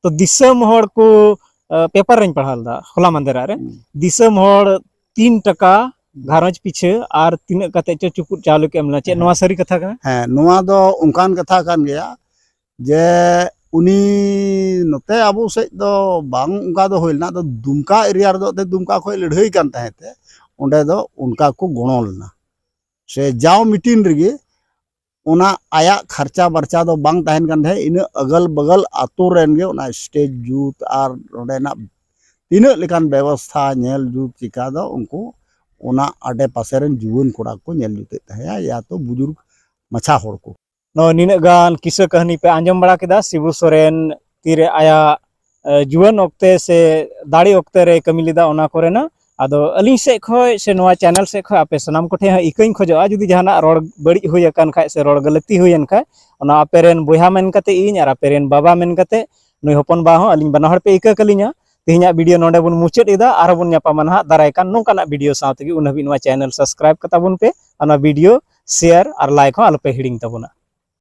ᱛᱚ ᱫᱤᱥᱚᱢ ᱦᱚᱲ ᱠᱚ, ᱟ, paper ᱨᱮᱧ ᱯᱟᱲᱦᱟᱣ ᱞᱮᱫᱟ ᱦᱚᱞᱟ ᱢᱟᱫᱷᱮᱨᱟᱜ ᱨᱮ, ᱫᱤᱥᱚᱢ ᱦᱚᱲ ᱛᱤᱱ ᱴᱟᱠᱟ ᱜᱷᱟᱨᱚᱸᱡᱽ ᱯᱤᱪᱷᱟᱹ ᱟᱨ ᱛᱤᱱᱟᱹᱜ ᱠᱟᱛᱮ ᱪᱚ ᱪᱩᱯᱩᱫ ᱪᱟᱣᱞᱮ ᱠᱚ ᱮᱢ ᱞᱮᱱᱟ᱾ ᱪᱮᱫ ᱱᱚᱣᱟ ᱥᱟᱹᱨᱤ ᱠᱟᱛᱷᱟ ᱠᱟᱱᱟ? ᱦᱮᱸ, ᱱᱚᱣᱟ ᱫᱚ ᱚᱱᱠᱟᱱ ᱠᱟᱛᱷᱟ ᱠᱟᱱ ᱜᱮᱭᱟ ᱡᱮ ᱩᱱᱤ ᱱᱚᱛᱮ ᱟᱵᱚ ᱥᱮᱫ ᱫᱚ ᱵᱟᱝ ᱚᱱᱠᱟ ᱫᱚ ᱦᱩᱭ ᱞᱮᱱᱟ, ᱟᱫᱚ ᱫᱩᱢᱠᱟ area ᱨᱮᱫᱚ ᱮᱱᱛᱮᱫ ᱫᱩᱢᱠᱟ ᱠᱷᱚᱱ ᱞᱟᱹᱲᱦᱟᱹᱭ ᱠᱟᱱ ᱛᱟᱦᱮᱸ ᱛᱮ ᱚᱸᱰᱮ ᱫᱚ ᱚᱱᱠᱟ ᱠᱚ ᱜᱚᱲᱚ ᱞᱮᱱᱟ᱾ ᱥᱮ ᱡᱟᱣ meeting ᱨᱮᱜᱮ ᱚᱱᱟ ᱟᱭᱟᱜ ᱠᱷᱟᱨᱪᱟ ᱵᱟᱨᱪᱟ ᱫᱚ ᱵᱟᱝ ᱛᱟᱦᱮᱱ ᱠᱟᱱ ᱛᱟᱦᱮᱸᱫ, ᱤᱱᱟᱹ ᱟᱜᱟᱞ ᱵᱟᱜᱟᱞ ᱟᱛᱳ ᱨᱮᱱ ᱜᱮ ᱚᱱᱟ stage ᱡᱩᱛ ᱟᱨ ᱱᱚᱸᱰᱮᱱᱟᱜ ᱛᱤᱱᱟᱹᱜ ᱞᱮᱠᱟᱱ ᱵᱮᱵᱚᱥᱛᱷᱟ ᱧᱮᱞ ᱡᱩᱛ ᱪᱤᱠᱟ ᱫᱚ ᱩᱱᱠᱩ ᱚᱱᱟ ᱟᱰᱮ ᱯᱟᱥᱮ ᱨᱮᱱ ᱡᱩᱣᱟᱹᱱ ᱠᱚᱲᱟ ᱠᱚ ᱧᱮᱞ ᱡᱩᱛᱮᱫ ᱛᱟᱦᱮᱸᱫᱼᱟ, ᱭᱟ ᱛᱚ ᱵᱩᱡᱩᱨᱜ ᱢᱟᱪᱷᱟ ᱦᱚᱲ ᱠᱚ᱾ ᱱᱚᱜᱼᱚᱭ ᱱᱤᱱᱟᱹᱜ ᱜᱟᱱ ᱠᱤᱥᱟᱹ ᱠᱟᱹᱦᱱᱤ ᱯᱮ ᱟᱸᱡᱚᱢ ᱵᱟᱲᱟ ᱠᱮᱫᱟ ᱥᱤᱵᱩ ᱥᱚᱨᱮᱱ ᱛᱤᱨᱮ ᱟᱭᱟᱜ, ᱮ, ᱡᱩᱣᱟᱹᱱ ᱚᱠᱛᱮ ᱥᱮ ᱫᱟᱲᱮ ᱚᱠᱛᱮ ᱨᱮ ᱠᱟᱹᱢᱤ ᱞᱮᱫᱟ, ᱚᱱᱟ ᱠᱚᱨᱮᱱᱟᱜ᱾ ᱟᱫᱚ ᱟᱹᱞᱤᱧ ᱥᱮᱫ ᱠᱷᱚᱱ ᱥᱮ ᱱᱚᱣᱟ channel ᱥᱮᱫ ᱠᱷᱚᱱ ᱟᱯᱮ ᱥᱟᱱᱟᱢ ᱠᱚᱴᱷᱮᱱ ᱦᱚᱸ ᱤᱠᱟᱹᱧ ᱠᱷᱚᱡᱚᱜᱼᱟ, ᱡᱩᱫᱤ ᱡᱟᱦᱟᱱᱟᱜ ᱨᱚᱲ ᱵᱟᱹᱲᱤᱡ ᱦᱩᱭ ᱟᱠᱟᱱ ᱠᱷᱟᱡ ᱥᱮ ᱨᱚᱲ ᱜᱟᱹᱞᱟᱹᱛᱤ ᱦᱩᱭᱮᱱ ᱠᱷᱟᱡ, ᱚᱱᱟ ᱟᱯᱮ ᱨᱮᱱ ᱵᱚᱭᱦᱟ ᱢᱮᱱ ᱠᱟᱛᱮ ᱤᱧ ᱟᱨ ᱟᱯᱮ ᱨᱮᱱ ᱵᱟᱵᱟ ᱢᱮᱱ ᱠᱟᱛᱮ ᱱᱩᱭ ᱦᱚᱯᱚᱱ ᱵᱟ ᱦᱚᱸ ᱟᱹᱞᱤᱧ ᱵᱟᱱᱟ ᱦᱚᱲ ᱯᱮ ᱤᱠᱟᱹ ᱠᱟᱹᱞᱤᱧᱟ᱾ ᱛᱮᱦᱮᱧᱟᱜ video ᱱᱚᱰᱮ ᱵᱚᱱ ᱢᱩᱪᱟᱹᱫ ᱮᱫᱟ, ᱟᱨᱦᱚᱸ ᱵᱚᱱ ᱧᱟᱯᱟᱢᱟ ᱱᱟᱦᱟᱜ ᱫᱟᱨᱟᱭ ᱠᱟᱱ ᱱᱚᱝᱠᱟᱱᱟᱜ video ᱥᱟᱶ ᱛᱮᱜᱮ᱾ ᱩᱱ ᱦᱟᱹᱵᱤᱡ ᱱᱚᱣᱟ channel subscribe ᱠᱟᱛᱟ ᱵᱚᱱ ᱯᱮ, ᱟᱨ ᱱᱚᱣᱟ video share ᱟᱨ like ᱦᱚᱸ ᱟᱞᱚ ᱯᱮ ᱦᱤᱲᱤᱧ ᱛᱟᱵᱚᱱᱟ᱾